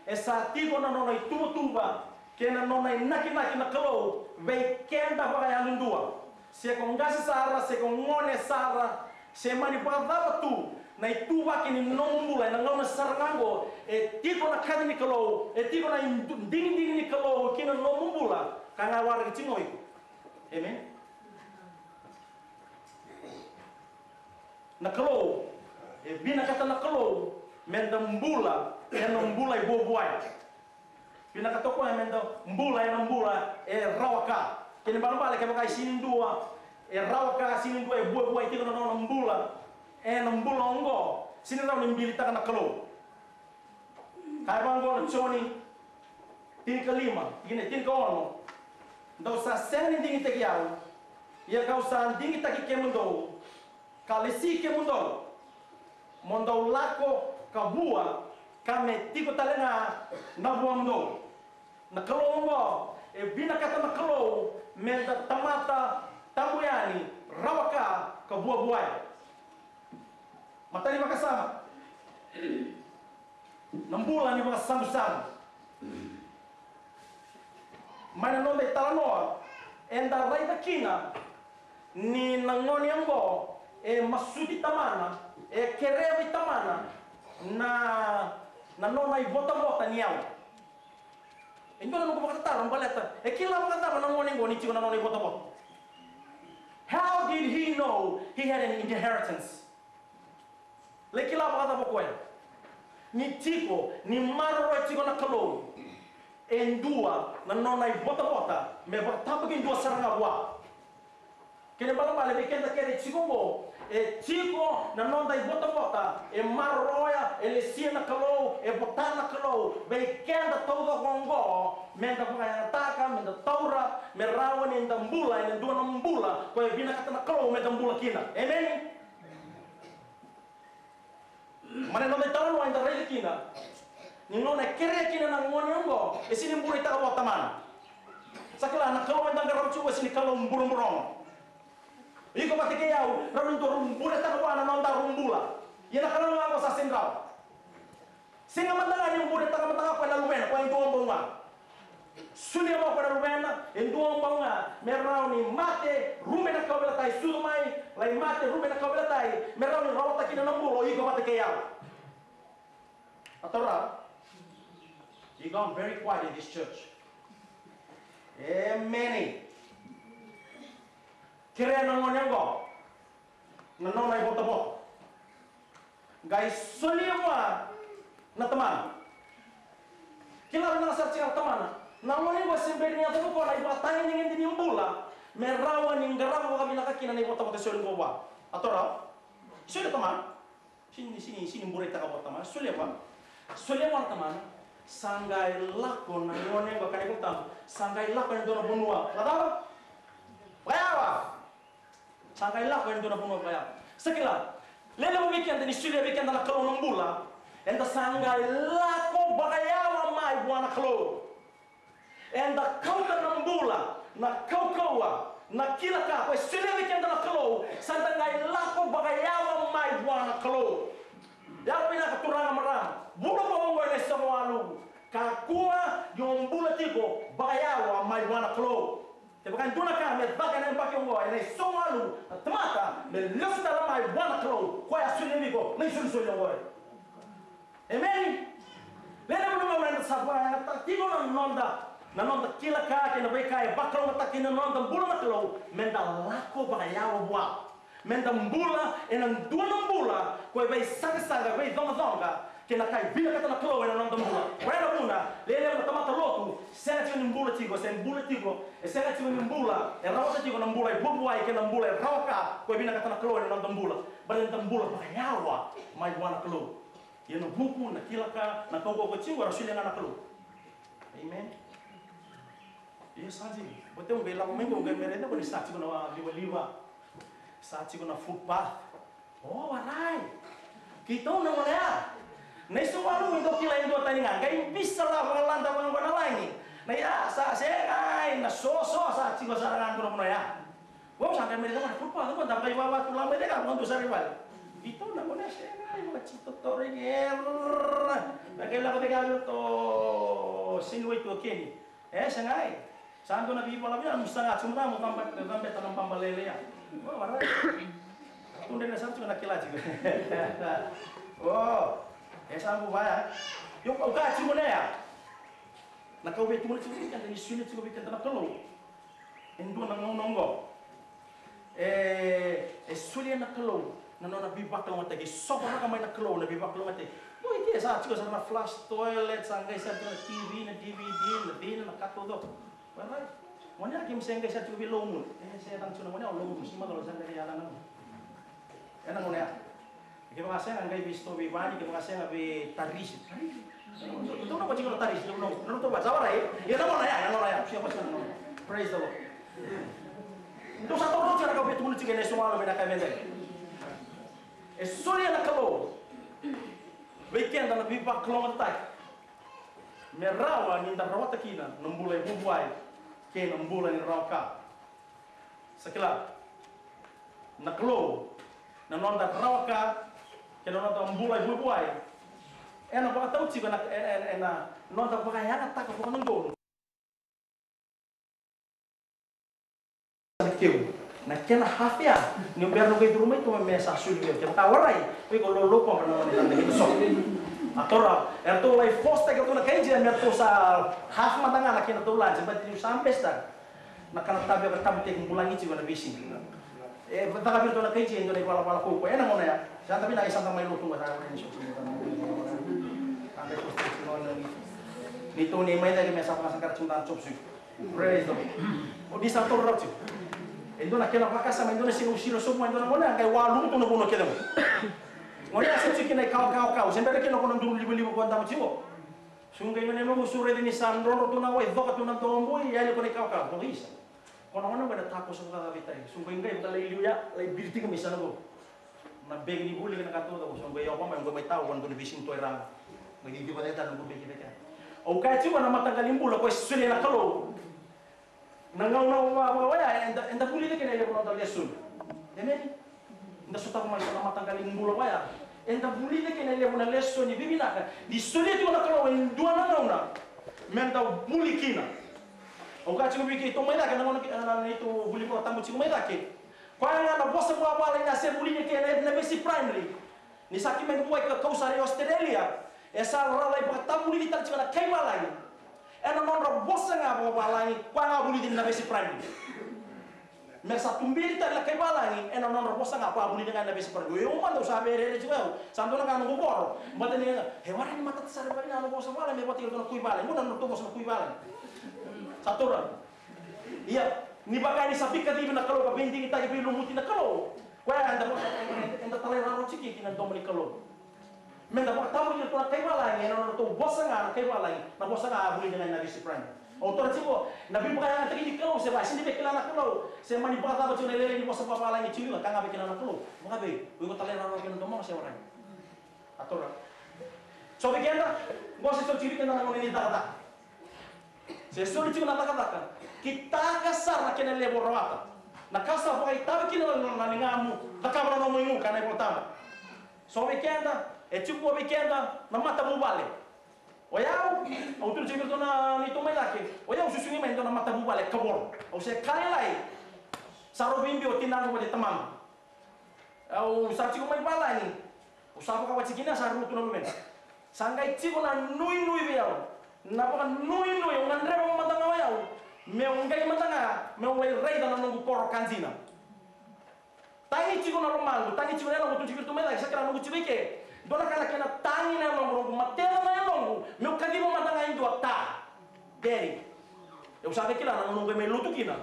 e sa tiko na nona ituvatuva kei na nona inakinaki na Kalou vei keda vakayadudua. Se ko qase sara, se ko gone sara, se mani vakacava tu na ituvaki ni nomu bula ena gauna sara ga oqo, e tiko na kaci ni Kalou, e tiko na idu-, digidigi ni Kalou ki na nomu bula, ka ga waraki tiko o iko. Amen. Na Kalou, e vinakata na Kalou me da bula ena bula e vuavuai. Vinakata o koya me da bula ena bula e rawa ka. Kena ibalebale kevaka e sega ni dua e rawa ka, sega ni dua e vuavuai tiko na nona bula ena bula oqo, sega ni rawa ni bilitaka na Kalou. Kaya vaqo na Joni tinikalima, tikina e tinikaono: Dou sa sega ni digitaki au, ia kau sa digitaki kemudou, ka lesi kemudou, mo dou lako ka vua, ka me tiko tale ga na vuamudou. Na Kalou oqo, e vinakata na Kalou me da tamata tabu yani, rawa ka, ka vuavuai. Matai ni vakasama. Na bula ni vakasabusabu. Mai na noda italanoa, eda raica kina ni na gone oqo e masuti tamana, e kerea vei tamana na, na nona ivotavota ni yau. E dua na noqu vakatataro baleta e kila vakacava na gone oqo ni tiko na nona ivotavota? How did he know he had an inheritance? Lai kila vakacava o koya ni tiko, ni maroroya tiko na Kalou e dua na nona ivotavota me vakatabakidua sara ga vua? Kena ibalebale vei keda kece tiko oqo, e tiko na noda ivotavota, e maroroya, e lesia na Kalou, e vota na Kalou vei keda taucoko oqo, meda vakayagataka, meda taura, me rawa ni da bula ena dua na bula ko e vinakata na Kalou meda bula kina. Emeni? Mai na noda italanoa eda raica kina ni gauna e kerea kina na gone oqo, e sega ni bureitaka vua o tamana. Sa kila na Kalou eda qarava tiko e sega ni Kalou buroburogo. Iko vata kei au, rawa ni dua rau bureitaka vua na noda rau bula. Ia na Kalou ga oqo sa sega ni rawa. Sega mada ga ni bureitaka mada ga o koya na luvena, o koya e dua bau ga. Solia mai o koya na luvena e dua bau ga me rawa ni mate, rube na kauveilatai, sucu mai, lai mate, rube na kauveilatai, me rawa ni rawata kina na bula o iko vata kei au. Atora, you gone very quiet in this church. Emeni. Kerea na gone oqo na nona ivotavota. Qai solia vua na tamana. Kila vinaka sara tiko na tamana. Na gone qo se bera ni yaco vua na ivakatagedegede ni bula me rawa ni qarava vakavinaka kina na ivotavota e soli qo vua. Atora, solia tamana. Sini, sini, sini bureitaka vua tamana. Solia vua. Solia vua na tamana. Sa qai lako na gone qo, kena iVolatabu, sa qai lako ena dua na vanua vakacava? Vakayawa. Sa qai lako ena dua na vanua vakayawa. Sa kila, lelevu vei keda ni solia vei keda na Kalou na bula, eda sa qai lako vakayawa mai vua na Kalou. Eda kauta na bula, na kaukauwa, na kila ka ko e solia vei keda na Kalou, sa da qai lako vakayawa mai vua na Kalou. Yaco vinaka turaga, marama, vula vou oqo ena isogo walu, kakua ni o bula tiko vakayawa mai vua na Kalou. Kevaka e dua na ka me caka ena yabaki oqo ena isogo walu, na tamata me lesu tale mai vua na Kalou, koya a solia vei iko na isolisoli oqori. Emeni. Levu na gauna eda sa vakayagataka tiko na noda, na noda kila ka kei na veika e vakalougatataka kina na noda bula na Kalou, meda lako vakayawa vua. Meda bula ena dua na bula ko e veisaqasaqa, veicoqacoqa kei na ka e vinakata na Kalou ena noda bula. Koya na vuna levu na tamata lotu sega tiko ni bula tiko, se bula tiko, e sega tiko ni bula, e rawata tiko na bula e vuavuai kei na bula e rawa ka ko e vinakata na Kalou ena noda bula. Baleta eda bula vakayawa mai vua na Kalou. Ia na vuku, na kila ka, na kaukauwa ko tiko, era solia ga na Kalou. Amen. Ia sa dina. Vata, au qai lako mai qo, au qai mai raica qo ni sa tiko na livaliva. Sa tiko na footpath. O, warai. Keitou na gone ya. Na isogo walu, dou kila e dua tani ga. Qai bisa la vakalada vaqo na lagi. Na ya sa sega, na soso sa tiko sara ga qo na vanua ya. Vou sa qai mai raica na footpath qo, da qai vava tu la mai cake, vakadua sara i vale. Keitou na gone sega, i vaka titotori gera. Na qai lako cake, a, to sini wai tu o Keni. E, sega, e. Sa dua na veivala via, mo saga tiko mada, mo cabeta, cabeta na baba lele ya. O, warai. Tudre na sa tiko na kila tiko. O, e sa bu vaya. Io, au kaya tiko na ya. Na ka au via tukuna tiko vei keda, ni solia tiko vei keda na Kalou. E dua na gauna oqo. E, e solia na Kalou na nona veivakalougatataki, e sovaraka mai na Kalou na veivakalougatataki. Oi, ke sa tiko sara na flush toilet, sa qai sa tiko na T V, na D V D, na cina, na ka taucoko. Warai. Gone ya, keimami se qai sa tiko vei Loumul. E, se tani tiko na gone ya o Loumul, si macala sa qai ya na gone. Ena gone ya. Kevaka sega, qai vei sitoa vei Vani, kevaka sega vei Tarisi. Tarisi. Dou na vati kina o Tarisi, dou na, dou na vati, sa warai, e? Ia na gone ya, na gone ya, sa vati na gone. Praise the Lord. Dou sa taura tiko na ka au via tukuna tiko ena isogo walu mai na ka e vei. E solia na Kalou vei keda na veivakalougatataki me rawa ni da rawata kina na bula e vuavuai kei na bula ni rawa ka. Sa kila na Kalou na noda rawa ka kei na noda bula e vuavuai. Ena vakatau tiko ena, ena, ena, ena noda vakayagataka vakadodonu. Na keu, na kena half ya, ni bera na qai curu mai tu me sa soli vei au. Kevaka warai, vei ko lolo ko na noda na kena so. A tora, eratou lai force-taki ratou na kai Jia me ratou sa half mada ga na kena tou lunch, but niu sa best-taka. Na kana tabu ka tabu teki bulagi tiko na veisiga. E caka vei ratou na kai Jia e dua na ivalavala kaukaua ena gauna ya. Sa da vinaka, sa da mai lotu ga, sa da mai lotu ga. Ni tou ni mai cake me sa vakasaqara tiko na chop suey. Praise the Lord. O ni sa taura rawa tiko. E dua na kena vakasama, e dua na siga au siro sobu mai, e dua na gauna qai walumu tu na vanua kece qo. Gauna ya sa tiko kina ikawakawa, se bera kina ko na duru livaliva ko damu tiko. Su qai gauna ya mo su raica ni sa drodro tu na wai, coka tu na dobui, yali ko na ikawakawa, ko isa. Ko na gauna qo na takoso vakacava e tai. Su qai qai vaka lai liu ya, lai biri tiko mai sa na qo. Na begi ni vuli kei na ka taucoko, so qai yawa mai, qai mai tau, qai dua na veisiga tu e ra. Mai cici vata e tana, qai begi vata. Au kaya tiko na mataqali bula, ko e solia na Kalou. Na gauna vaka oya, eda, eda vulica kina e levu na noda lesoni. Amen? Eda sotava mai na mataqali bula oya. Eda vulica kina e levu na lesoni vivinaka. Ni solia tiko na Kalou e dua na gauna. Me da vuli kina. Au kaya tiko vei keitou mai cake, na gauna, na, na neitou vuli vakatabu tiko mai cake. Koya ga na vosa vakavalagi na se vulica kina na, na vesi primary. Ni sa keimami vuai ka kau sara i Australia, e sa ra lai vakatavulici tale tiko na kaivalagi. Ena nodra vosa ga vakavalagi, koya ga vulici na vesi primary. Me sa tuberi tale na kaivalagi, ena nodra vosa ga koya vulici ga na vesi primary. Io, mada au sa verere tiko au, sa dua na ka noqu voro. Mada ni ga, e warai ni matata sara vakavinaka na vosa vakavalagi, me vata kei na kui valagi. Mo na nodratou vosa na kui valagi. Sa taura. Ia, ni vaka ni sa veikacivi na Kalou ka veidigitaki veilumuti na Kalou. Koya eda, eda talairawarawa tiko kina domo ni Kalou. Me da vakatavulici iratou na kaivalagi, ena nodratou vosa ga na kaivalagi, na vosa ga a vulica ga na vesi primary. Au taura tiko, na veivakayagataki ni Kalou, se va, sega ni via kila na Kalou, se mani vakacava tiko na lailai ni vosa vakavalagi tiko, ka ga via kila na Kalou. Vakavei, o iko talairawarawa kina domo se warai. A taura. So vei keda, qo se so tiko vei keda na gauna ni cakacaka. Se soli tiko na cakacaka, kitaka sara na kena levu o rawata. Na ka sa vakaitavi kina na, na, na ligamu, cakava na nomu igu, ka na iVolatabu. So vei keda, e tiko vei keda na matavuvale. O yau, au tukuna tiko vei iratou na neitou mai cake. O yau susugi mai e dua na matavuvale kavoro. Au se ka lailai. Sa rau veibiu o tinaqu vata kei tamaqu. Au sa tiko mai valagi. Au sa vakawati kina sa rua tu na luvequ. Sa qai tiko na nuinui vei au. Na vakanuinui, au gadreva mada ga o yau. Meu qai mada ga, meu lai raica na noqu koro ka dina. Tagi tiko na lomaqu, tagi tiko na yaloqu, tu tiko tu mai cake, sa kila noqu tiko i ke. Dua na ka na kena tagi na yaloqu, noqu mateva na yaloqu. Meu kaciva mada ga e dua, ta. Daddy. Au sa qai kila na noqu mai lotu kina.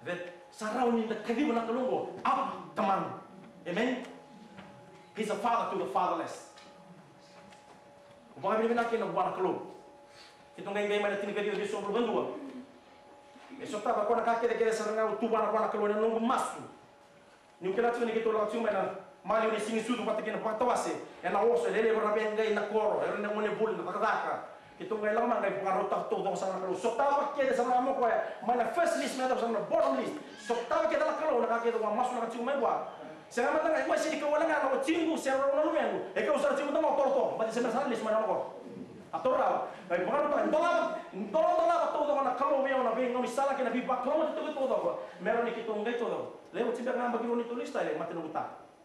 That sa rawa ni da kaciva na Kalou qo, Aba, Tamaqu. Amen? He's a father to the fatherless. Au vakavinavinaka kina vua na Kalou. Keitou qai qai mai na tinikaciwa ciwasagavulu ka dua. E sotava ko na ka kecekece sara ga au tuvana vua na Kalou ena noqu masu. Niu kila tiko ni keitou lako tiko mai na maliwa ni siga ni sucu vata kei na vakatawase, ena oso, e lelevu na veiqai na koro, era na gone vuli, na cakacaka. Keitou qai lako mai qai vakarautaka taucoko sara na Kalou. Sotava kece sara ga mo koya, mai na first list me yacova sara na bottom list. Sotava kece na Kalou na ka kece au a masulaka tiko mai vua. Sega mada ga, e koya sega ni kau wale ga na watiqu se rau na luvequ. E kau sara tiko mada ga o torotoro, baleta se me sara list mai na nona koro. A taura rawa, qai vakarautaka, dolava, dolava taucoko na Kalou vei au na veigaunisala kei na veivakalougatataki taucoko. Me rawa ni keitou qai taucoko. Levu tiko beka ga yabaki rua ni tou list, e mate noqu ta.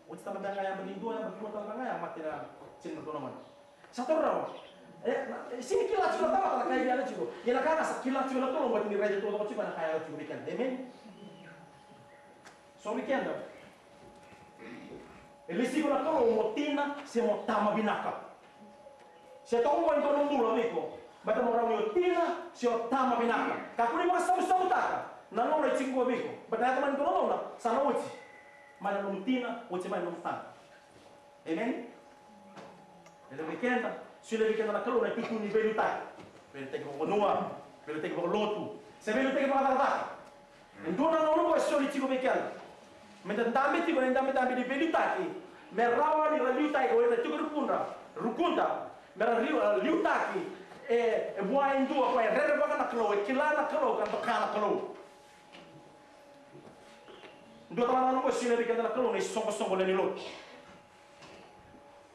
Oti tale beka ga yabaki dua, yabaki rua tale beka ga ya mate na tini na tou na gone. Sa taura rawa. E, na, e, sega ni kila tiko na tamata na ka e via yaco tiko. Ia na ka ga sa kila tiko na Kalou, baleta ni raica taucoko tiko na ka e yaco tiko vei keda. Amen? So vei keda. E lesi iko na Kalou mo tina se mo tama vinaka. Se toka qo e dua na bula vei iko, baleta mo rawa ni o tina se o tama vinaka. Kakua ni vakasabusabutaka na gauna e tiko qo vei iko, baleta na yaco mai na dua na gauna sa na oti. Mai na nomu tina, oti mai na nomu tama. Amen? E levu vei keda, solia vei keda na Kalou na itutu ni veiliutaki. Veiliutaki vakavanua, veiliutaki vakalotu, se veiliutaki vakacakacaka. E dua na gauna qo e soli tiko vei keda. Me da dabe tiko na idabedabe ni veiliutaki. Me rawa ni ra liutaki o ira tiko rukuda, rukuda. Me ra liu, liutaki e, e vua e dua ko e rerevaka na Kalou, e kila na Kalou, ka doka na Kalou. Dua tale na gauna qo e solia vei keda na Kalou na isoqosoqo lewe ni lotu.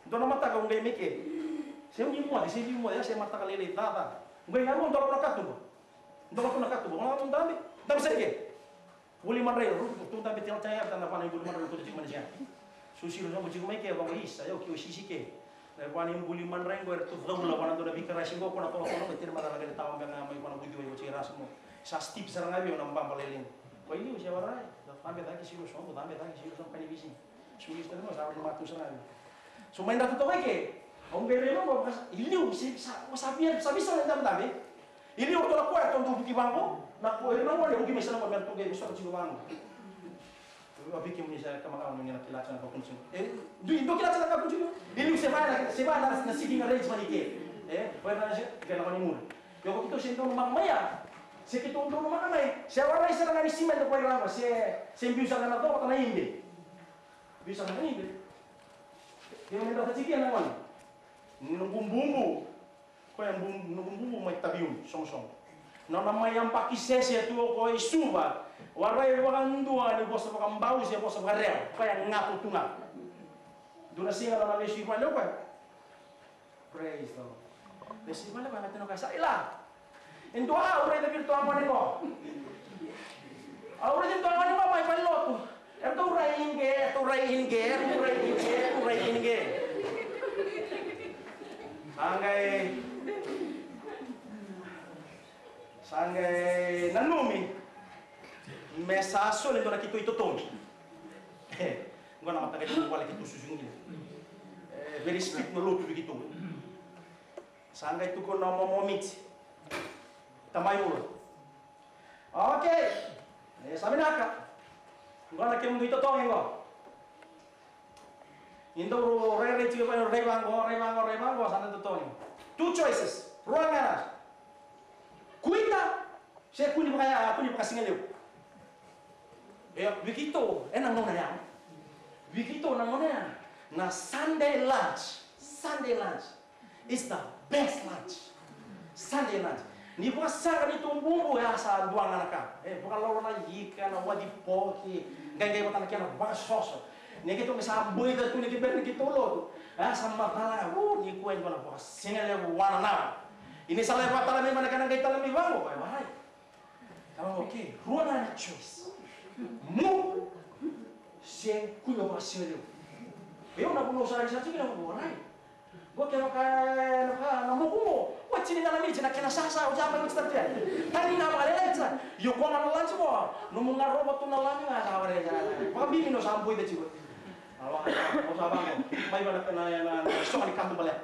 Dua na mataka au qai mai ke. Se au ni moce, se ni moce, se mataka lailai caca. Au qai garua dola tu na katuba. Dola tu na katuba. Au dabe, dabe sara i ke. Vuli madrai, ru, tu dabe tela taya, tana vana i vuli madrai, tu tiko mai na siga. Su siro sobu tiko mai ke, vaqo isa, io, ke o sisi ke. Na vua ni buli madrai qo eratou caula vua na dua na veikarasi qo, ko na tolotolo mai tini macala qai tawa beka mai vua na vuciwai ko tiko e ra sa mo. Sa steep sara ga vei au na baba lailai. Ko i liu se warai, da cabe cake siro sobu, cabe cake siro sobu ka ni visi. Suri siro sobu, sa warai matou sara ga vei. So mai dra totoka ke, au qai raica qo, i liu se sa, sa via, sa visa na dabedabe. I liu toka koya, toka vuki vaqo, na ko, ira na gone, vuki mai sara qo, me toka, me sara tiko vaqo. Au vei kemuni sa kama kawa ni na kila tiko na kakua ni tiko. E, dua, dua kila tiko na kakua ni tiko. Ni liu se vaya na, se vaya na, na sitting arrangement i ke. E, koya na se, ke na koni muri. Io ko keitou se donumaka mai ya. Se keitou donumaka mai. Se warai sara ga ni sima eda koya rama, se, se biu sara ga na cova, na ibe. Biu sara ga na ibe. Io me dra tiko na gone. Ni noqu bubu. Koya bu-, noqu bubu mai Taveuni, sogosogo. Nona mai yabaki sese tu o koya i Suva, warai vakadua ni vosa vakabau se vosa vakaRewa, koya gato tu ga. Dua na siga nona lesu i vale o koya. Praise the Lord. Lesu i vale o koya, gato na koya sa ila. E dua au raica vei iratou a gone qo. Au raica iratou a gone qo mai valelotu. Eratou rai i qe, eratou rai i qe, eratou rai i qe, eratou rai i qe. Sa qai, sa qai nanumi me sa soli e dua na keitou itotogi. Qo na mataqali vale keitou susu kina. E, very strict na lotu vei keitou. Sa qai tukuna o Momo Miti. Tamai Vula. Okay. E, sa vinaka. Qo na kemudou itotogi qo. Ni dau rairai tiko vaqo, rai vaqo, rai vaqo, rai vaqo, sa na totogi. Two choices. Rua ga na. Kuita, se kua ni vakaya, kua ni vakasigalevu. E, vei keitou, e na gauna ya. Vei keitou na gauna ya. Na Sunday lunch. Sunday lunch. It's the best lunch. Sunday lunch. Ni vakasaqa ni tou bubu, e a sa dua ga na ka. E, vakalolo na ika, na wadi poki. Qai qai vata na kena vakasoso. Ni keitou me sa boica tu ni kibera ni keitou lotu. E a sa macala, u, ni kua e dua na vakasigalevu wananavu. Ia ni sa lai vakatala mai na kena qai tala mai vaqo, e, varai. Ka vaqo, okay, rua ga na choice. Muku se kua vakasigalevu. Io na vunau sa risa tiko na vunau, varai. Qo kena ka, na ka, na moku qo. Qo tini ga na miniti, na kena sasa, o ya mai miniti tani. Tani na vale la ita. Io qo ga na lunch qo. Nomu garova tu na lami ga sa vale ya. Vakabibi no sa boi veti qo. Alo, o sa vaqo. Mai vana na, na, na, soka ni kadu bale.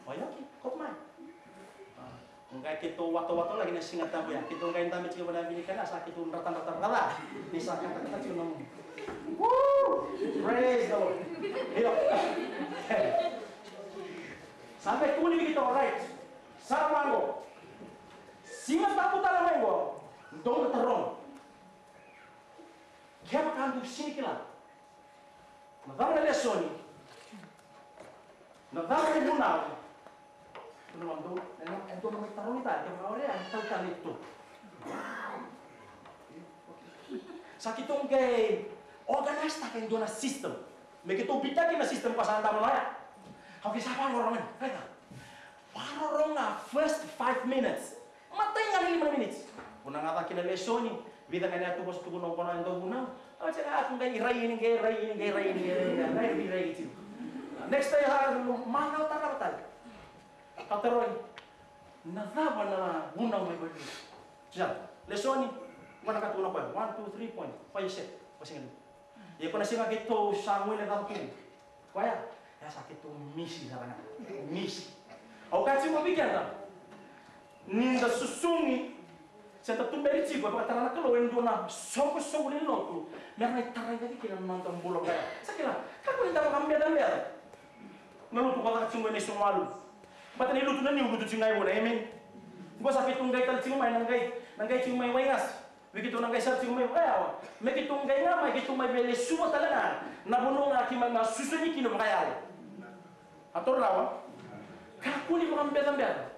O ya, okay, koto mai. Qai keitou watawata lagi na Siga Tabu ya. Keitou qai dabe tiko vana vini kena sa keitou dratadrata vakaca. Ni sa katakata tiko na mu. Woo! Praise the Lord. Io. Sa me tukuni vei keitou, right. Sa vaqo. Siga Tabu tale mai qo. Dou na taroga. Kevaka dou sega ni kila. Na cava na lesoni? Na cava na ivunau? Dou na, dou na, e dou na mai tarogi tale, kevaka o rai, tau tale tu. Sa keitou qai organise-taka e dua na system. Me keitou bitaki na system ka sa davo na ya. Ka vei sa vakarorogo, right? Vakarorogo first five minutes. Matai ga ni lima na miniti. Vuna ga cake na lesoni, vica ga na yatu vosa tukuna o koya na dau vunau. Au tiko ga, a, qai rai ini qai, rai ini qai, rai ini qai, rai ini qai, rai ini qai. Next time, a, ma na tara tale. Ka taroi. Na cava na vunau mai vale. Sa, lesoni, vana ka tukuna o koya. One, two, three point. Koya set. Koya sega ni. Ia ko na siga keitou sa guilecava kina. Koya, e sa keitou misi sara ga. Misi. Au kaya tiko vei keda. Ni da susugi, se da tuberi tiko, e vakatara na Kalou e dua na soqosoqo ni lotu. Me ra na tarai cake kina na noda bula koya. Sa kila, kakua ni da vakabecabeca. Na lotu ko caka tiko e na isogo walu. Baleta ni lotu na niu, lotu tiko ga i vona, amen. Qo sa keitou qai tale tiko mai, na qai, na qai tiko mai Waigasi. Vei keitou na qai sara tiko mai vakayawa. Me keitou qai ga mai, keitou mai veilesuva tale ga. Na vanua ga keimami a susugi kina vakayalo. A toro rawa. Kakua ni vakabecabeca.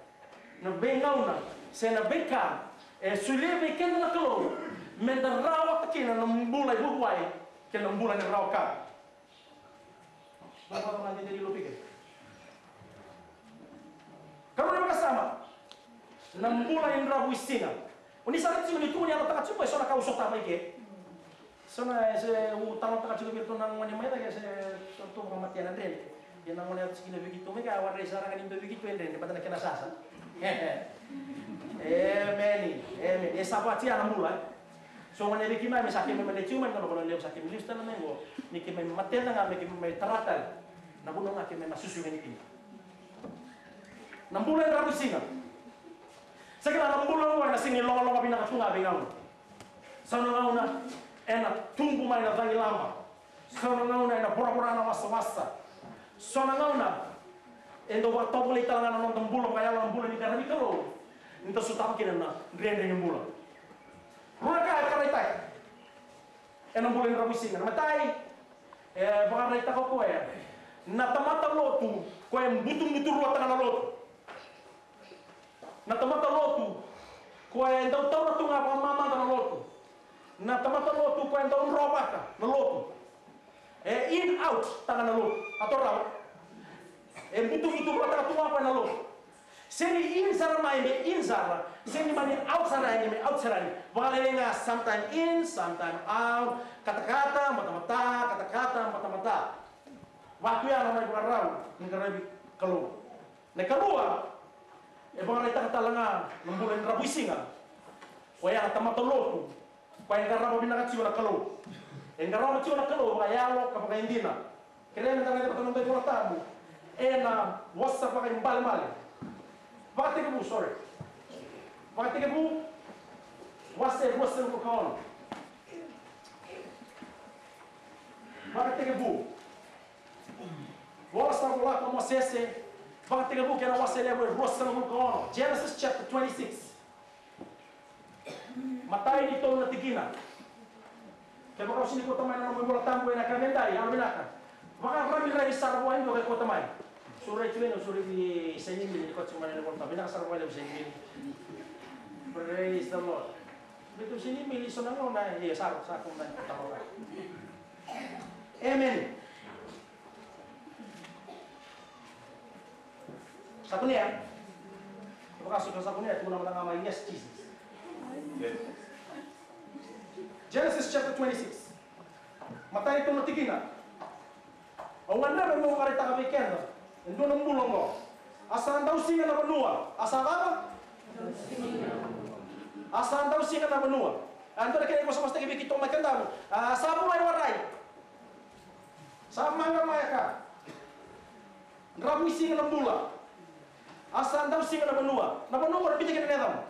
Na veigauna, se na veika, e solia vei keda na Kalou. Me da rawata kina na bula i vuavuai, kei na bula ni rawa ka. Vavava ga dede ni lotu i ke. Karua ni vakasama. Na bula ni dravuisiga. O ni sa raica tiko ni tukuni yalataka tiko e so na ka au sota mai ke. So na e se au talanoataka tiko vei iratou na gone mai cake se so tou vakamatea na dredre. Ia na gone yaco tiko kina vei keitou mai kea, warai sara ga ni dua vei keitou e dredre, baleta na kena sasa. Emeni, emeni. E sa vati ya na bula. So gone vei keimami sa keimami mai tiko mai na nona levu sa keimami lesu tale mai qo. Ni keimami matena ga me keimami mai tara tale. Na vanua ga keimami masusu yani kina. Na bula e dravuisiga. Sa kila na bula oqo ena sega ni logaloga vinaka tu ga vei gauna. Sa na gauna ena tubu mai na cagilaba. So na gauna ena voravora na wasawasa. So na gauna e dau vakatovolei tale ga na noda bula vakayalo, na bula ni qaravi Kalou, ni da sotava kina na dredre ni bula. Rua na ka e vakaraitaki ena bula ni dravuisiga. Na matai, e vakaraitaka o koya na tamata lotu, koya e butubuturuataka na lotu. Na tamata lotu koya e dau taura tu ga vakamamada na lotu. Na tamata lotu koya e dau drovaka na lotu. E in out taka na lotu. A torava. E butubuturuataka tu ga koya na lotu. Se ni in sara mai me in sara, se ni mani out sara yani me out sara yani. Vakalailai ga, sometime in, sometime out. Katakata, matamata, katakata, matamata. Vatu ya na mai vakarau ni qaravi Kalou. Na ikarua, e vakaraitaka tale ga na bula ni dravuisiga. Koya na tamata lotu koya e qarava vinaka tiko na Kalou. E qarava tiko na Kalou vakayalo ka vakaidina. Kerea me da raica vata na noda iVola Tabu ena Vosa Vakaibalebale. Vakatekivu, sorry. Vakatekivu, wase ruasagavulu ka ono. Vakatekivu. Vola sa volaka o Mosese, Vakatekivu kei na wase levu e ruasagavulu ka ono. Genesis chapter twenty-six. Matai ni tolu na tikina. Kevaka o sega ni kauta mai na nomu iVola Tabu ena yakavi edai, yalovinaka, vakarairai sara vua e dua ka kauta mai. Sureti vei na, sureti vei Senimili ni kauta mai na iVola Tabu. Vinaka sara vua e levu Senimili. Praise the Lord. Vei tu Senimili so na gauna, e, sara, sara, sara. Amen. Sa kunea? Kevaka so sa kunea, tukuna mada ga mai, yes, Jesus. Genesis chapter twenty-six. Matai tolu na tikina. Au gadreva meu vakaraitaka vei keda e dua na bula oqo. A sa dausiga na vanua. A sa cava? A sa dausiga na vanua. A dua na kena ivosavosataki vei keitou mai Kadavu. A sa bula i warai. Sa maqa mai ka. Dravuisiga na bula. A sa dausiga na vanua. Na vanua qo na biuta kina na yacana.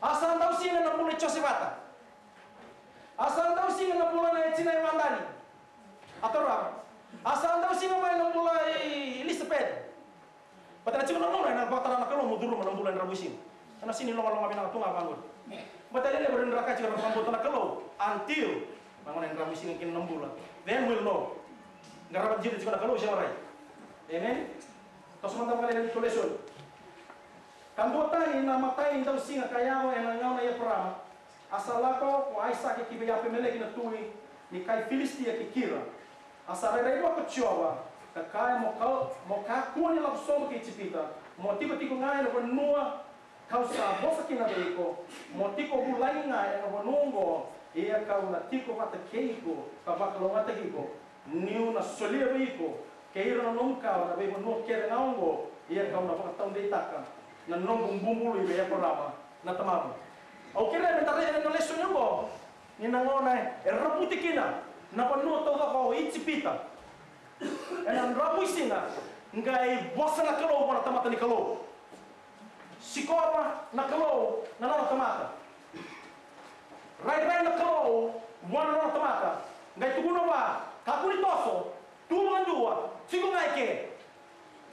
A sa dausiga na bula i Josevata. A sa dausiga na bula nei Tina e Madani. A torava. A sa dausiga mai na bula i Ilisapeci. Baleta na tiko na gauna ena vakatara na Kalou mo curuma na bula e dravuisiga. Ena sega ni logaloga vinaka tu ga vaqori. Baleta e levu era dra ka tiko era vakabauta na Kalou until na gauna e dravuisiga kina na bula. Then we'll know. Qarava dina tiko na Kalou se warai. Amen. Toso mada ga na lesoni. Ka dua tani na imatai ni dausiga ka yaco ena gauna i Eparaama. A sa lako ko Aisake ki vei Apimeleki na tui ni kai Filisitia ki Kira. A sa rairai vua ko Jiova, ka kaya, mo, ka, mo kakua ni lako sobu ki Ijipita, mo tiko tiko ga ena vanua kau sa vosa kina vei iko, mo tiko vulagi ga ena vanua oqo, ia kau na tiko vata kei iko, ka vakalougatataki iko. Niu na solia vei iko kei ira na nomu kawa na veivanua kece ga oqo, ia kau na vakataudeitaka na noqu bubului vei Eparaama na tamamu. Au kerea me da raica na lesoni oqo, ni na gauna e ravuti kina na vanua taucoko o Ijipita ena dravuisiga, qai vosa na Kalou vua na tamata ni Kalou. Sikova na Kalou na nona tamata. Rairai na Kalou vua na nona tamata. Qai tukuna vua, kakua ni toso, tu vakadua, tiko ga eke.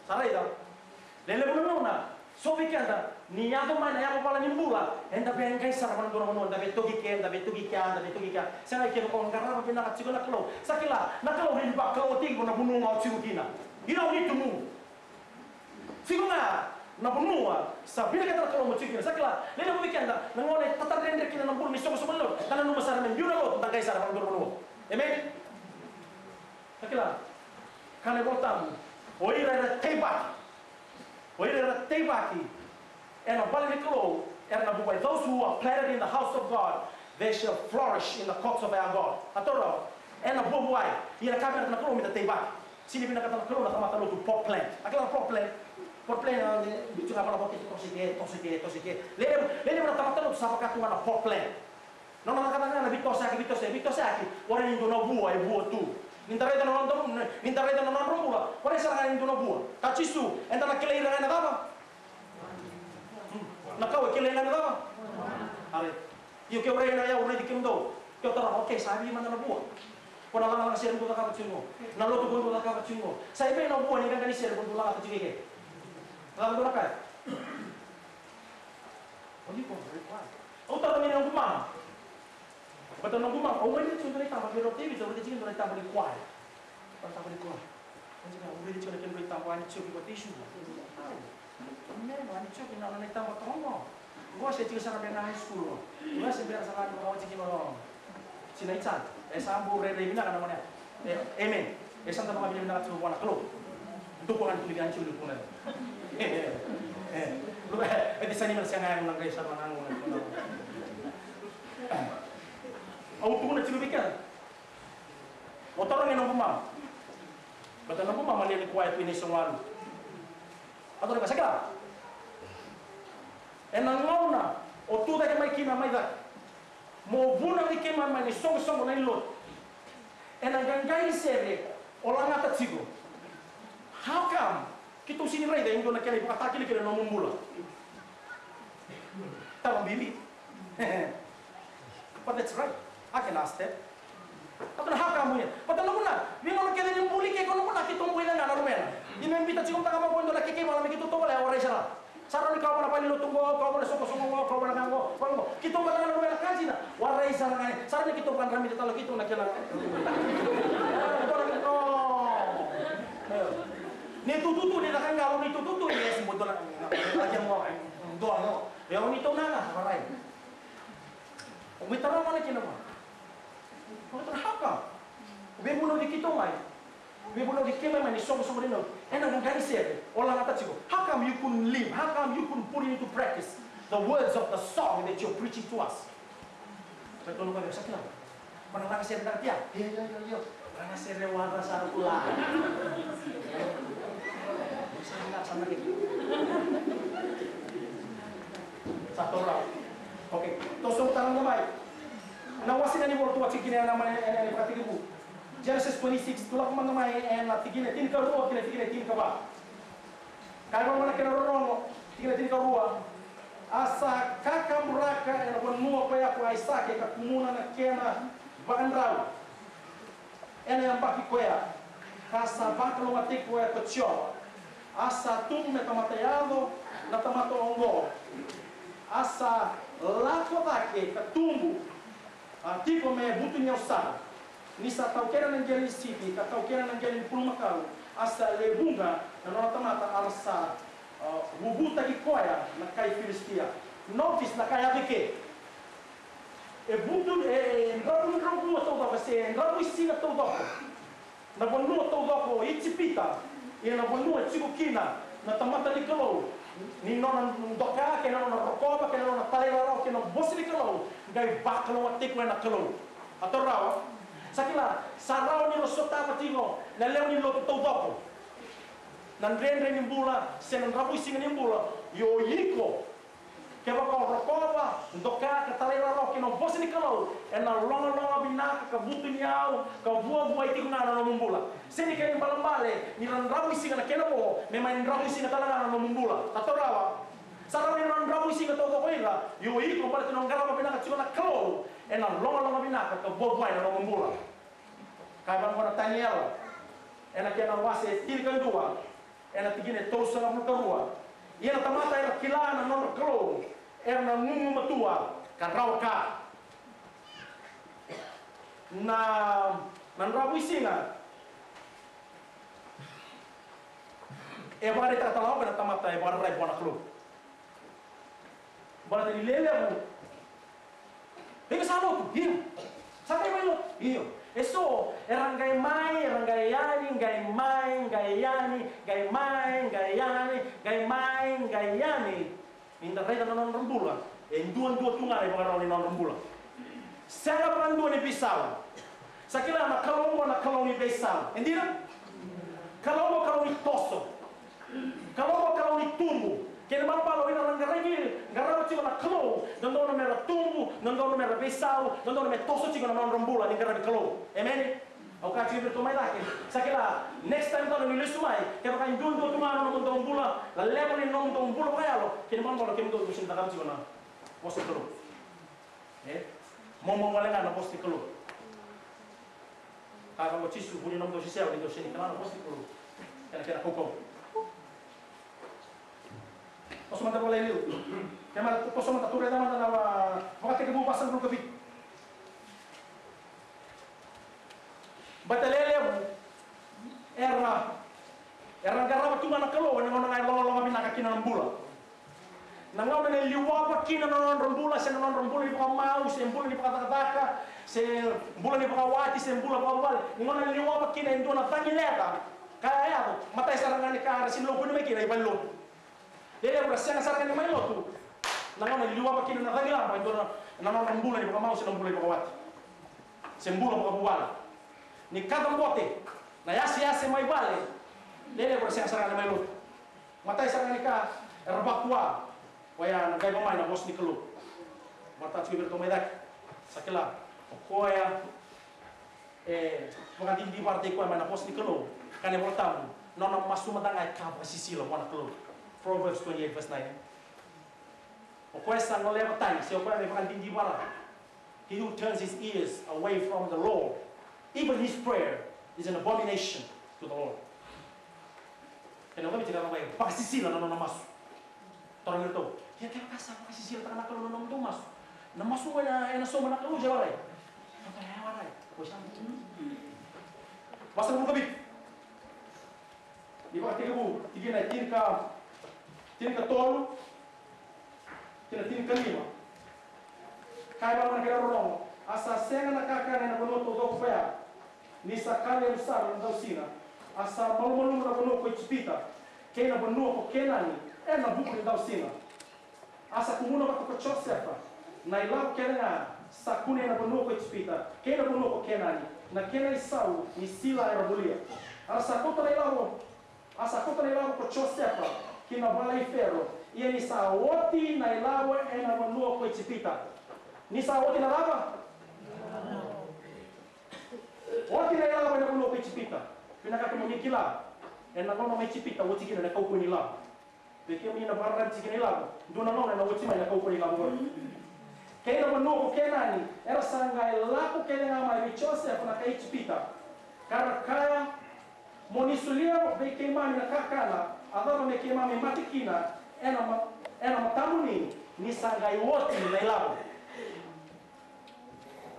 Sa raica. Lelevu na gauna, so vei keda, ni yaco mai na yavavala ni bula, eda via qai sara vakadua na vanua, da via toki ke, da via toki kea, da via toki kea. Sega, kevaka o qarava vinaka tiko na Kalou. Sa kila, na Kalou ni vakalougatataki iko na vanua ga o tiko kina. You don't need to move. Tiko ga na vanua sa vinakata na Kalou mo tiko kina. Sa kila, levu vei keda, na gauna e tatadredre kina na bula ni soqosoqo ni Kalou, da nanuma sara me biu na lotu, da qai sara vakadua na vanua. Amen? Sa kila, ka na iVola Tabu, o ira era teivaki, o ira era teivaki ena vale ni Kalou, era na vuavuai. Those who are planted in the house of God, they shall flourish in the courts of our God. A toro, ena vuavuai, ia na ka me na Kalou me da teivaki. Sega ni vinakata na Kalou na tamata lotu pot plant. A kila na pot plant? Pot plant, e, biu tu ga vaka na vokete, toso i ke, toso i ke, toso i ke. Levu, levu na tamata lotu sa vaka tu ga na pot plant. Nona cakacaka ga na veitosoyaki, veitosoyaki, veitosoyaki. Warai ni dua na vua e vua tu. Ni da raica na nodra, ni da raica na nodra bula, warai sara ga ni dua na vua. Ka Jisu, eda na kilai ira ga ena cava? Hmm. Na kau e kilai ga ena cava? Are. Io, ke o rai ena yau, raici kemudou. Ke o tara, okay, sa vi mada na vua. Ko na lagalaga sere dou cakava tiko qo. Na lotu ko dou cakava tiko qo. Sa i vei na vua ni qaqani sere ko dou lagata tiko i ke? Cava dou na kaya? Au tara mai na noqu mama. Baleta na noqu mama, au mai tiko dua na itaba, kei rau Tevita, au raica tiko dua na itaba ni koya. Dua na itaba ni koya. Au raica tiko na kena dua na itaba, ani tiko ki vata i Suva. Au, mema, ani tiko ki na nona itaba toka qo. Qo se tiko sara beka na high school qo. Qo se bera sara beka na wati ki na Sinai chan. E sa bau rairai vinaka na gone. E, amen. E sa da vakavinavinaka tiko vua na Kalou. Dou ko gani tiko ni via tiko ni kuna. E, e, e, e, e, sega ni mena sega na qai sa vaka na gone. Au tukuna tiko vei keda. Au taroga na noqu mama. Baleta na noqu mama lewe ni koya tu ena isogo walu. Au taroga, sa kila? Ena gauna o tu cake mai kina mai cake, mo vunauci keimami mai na isoqosoqo na lotu. Ena qaqai sere o lagata tiko. How come keitou sega ni raica e dua na kena ivakatakilakila ena nomu bula? Taro bibi. But that's right. I can ask that. Baleta na how come ya? Baleta na vuna, veigauna kece ni buli keitou na vuna keitou buli na luvena. Ni me biuta tiko mada ga mai qo e dua na kekeivala me keitou tovolea, warai sara. Sa rawa ni kau vua na valenilotu qo, kau vua na soqosoqo qo, kau vua na ka qo, kau qo. Keitou vata ga na luvena ka dina. Warai sara ga ni. Sa rawa ni keitou vakadramita tale keitou na kena. Ni tututu, ni na ka qalo, ni tututu, ni esi mo dua na. Dua qo. Ia o ni tou na ga, warai. O mai tara mana kina ma. O mai tara haka. O vei vunauci keitou mai. O vei vunauci keimami mai ni soqosoqo ni lotu. Ena qaqai sere o lagata tiko. How come you couldn't leave? How come you couldn't put it into practice? The words of the song that you're preaching to us. Sa tonu ka sa kila. Mana laga sere na tia. Io, io, io, io. Laga sere wara sa kula. Sa na, sa na. Sa tora. Okay, toso tale ga mai. Na wase ga ni Vola Tabu, tikina ena mai, ena, ena Vakatekivu. Genesis twenty-six, tu lako mada mai ena tikina tinikarua kei na tikina tinikava. Kaya vaqo na kena rorogo, tikina tinikarua. A sa kakaburaka ena vanua koya ko Aisake ka kumuna na kena vakadrau. Ena yabaki koya, ka sa vakalougatataki koya ko Jiova, a sa tubu me tamata yaco na tamata oqo, a sa lako cake ka tubu, a, tiko me vutuniyau sara, ni sa taukena na qele ni sipi ka taukena na qele ni pulumakau, a sa lewe vuqa na nona tamata, a sa, a, vuvutaki koya na kai Filisitia. Notice na ka yaco eke. E vutu, e, e dravudravua taucoko se e dravuisiga taucoko na vanua taucoko o Ijipita, ia na vanua e tiko kina na tamata ni Kalou, ni nona doka kei na nona rokova kei na nona talairawarawa kei na vosa ni Kalou, qai vakalougatataki koya na Kalou. A taura rawa. Sa kila, sa rawa ni ra sotava tiko na lewe ni lotu taucoko na dredre ni bula se na dravuisiga ni bula. Io, iko Kevaka o rokova, doka ka talairawarawa kina vosa ni Kalou, ena logaloga vinaka ka vutuniyau ka vuavuai tiko ga na nomu bula. Sega ni kena ibalebale ni ra dravuisiga na kena vo me mai dravuisiga tale ga na nomu bula. Tatou rawa. Sa rawa ni ra dravuisiga taucoko ira, io iko baleta ni o qarava vinaka tiko na Kalou, ena logaloga vinaka ka vuavuai na nomu bula. Kaya vaqo na Taniela ena kena wase tinikadua, ena tikina e tolusagavulu ka rua. Ia na tamata era kila na nodra Kalou era na gugumatua ka rawa ka. Na, na dravuisiga e vakaraitaka tale ga na tamata e vakararai vua na Kalou. Baleta ni lelevu. Iko sa lotu? Io. Sa qai mai lotu? Io. Eso era qai mai, era qai yani, qai mai, qai yani, qai mai, qai yani, qai mai, qai yani. Ni da raica na nodra bula, e duadua tu ga na ivakarau ni nodra bula. Sega vakadua ni veisau. Sa kila na Kalou oqo na Kalou ni veisau. E dina? Kalou o Kalou ni toso. Kalou o Kalou ni tubu. Kena ibalebale o ira na qaravi, qarava tiko na Kalou, dodonu mera tubu, dodonu mera veisau, dodonu me toso tiko na nodra bula ni qaravi Kalou. Emeni. Au kaya tiko vei iratou mai cake, sa kila, next time tale ni lesu mai, kevaka e duadua tu ga na nomudou bula, na level ni nomudou bula vakayalo, kena ibalebale kemudou dou sega ni cakava tiko na vosa ni Kalou. E? Momo wale ga na vosa ni Kalou. Kaya vaqo o Jisu, vu ni nomudou isewa ni dou sega ni kila na vosa ni Kalou. Kena, kena kaukauwa. Toso mada vakalailai. Kena, toso mada, tou raica mada na Vakatekivu vasagavulu ka vitu. Baleta e levu era, era qarava tu ga na Kalou ena gauna ga e logaloga vinaka kina na bula. Na gauna e liwava kina na nodra bula, se na nodra bula ni vakamau, se bula ni vakacakacaka, se bula ni vakawati, se bula vakavuvale. Na gauna e liwava kina e dua na cagi leqa, ka yaco, matai sara ga ni ka era sega ni lokuni mai kina i valenilotu. E levu era sega sara ga ni mai lotu. Na gauna e liwava kina na cagilaba e dua na, na nodra bula ni vakamau se na bula ni vakawati, se bula vakavuvale. Ni kacabote na yaseyase mai vale, e levu era sega sara ga ni mai lotu. Matai sara ga ni ka era vakua, oya na qai va mai na vosa ni Kalou. Vakaraitaka tiko vei iratou mai cake, sa kila, o koya e vakadidivara tiko koya mai na vosa ni Kalou. Kaya na iVolatabu, nona masu mada ga e ka vakasisila vua na Kalou. Proverbs twenty-eight verse nine. O koya sa goleva tani, se o koya me vakadidivara. He who turns his ears away from the Lord, even his prayer is an abomination to the Lord. Kena ibalebale tiko na vakasisila na nona masu. Tarogi iratou, ia kevaka sa vakasisilataka na Kalou na nomudou masu, na masu qo ena, ena sauma na Kalou se warai? Ena warai. Ko sa vasagavulu ka vitu. Ni Vakatekivu, tikina e tinika, tinikatolu kei na tinikalima. Kaya vaqo na kena rorogo, a sa sega na kakana ena vanua taucoko koya, ni sa ka levu sara na dausiga. A sa malumalumu na vanua ko Ijipita, kei na vanua ko Kenani, ena vuku ni dausiga. A sa kumuna vata ko Josefa na ilavo kece ga sa kune ena vanua ko Ijipita, kei na vanua ko Kenani, na kena isau ni sila era volia. A ra sa kauta na ilavo A sa kauta na ilavo ko Josefa ki na vale i Fero, ia ni sa oti na ilavo ena vanua ko Ijipita. Ni sa oti na cava? Oti na ilavo ena vanua ko Ijipita. Vinakata mo ni kila, ena gauna mai Ijipita oti kina na kaukauwa ni ilavo. Vei kemuni na vakararavi tiko kina ilavo, dua na gauna ena oti mai na kaukauwa ni ilavo. Kei na vanua ko Kenani, era sa qai lako kece ga mai vei Josefa na kai Ijipita, ka ra kaya, mo ni solia vei keimami na kakana, a cava me keimami mate kina ena ma-, ena matamuni, ni sa qai oti na ilavo.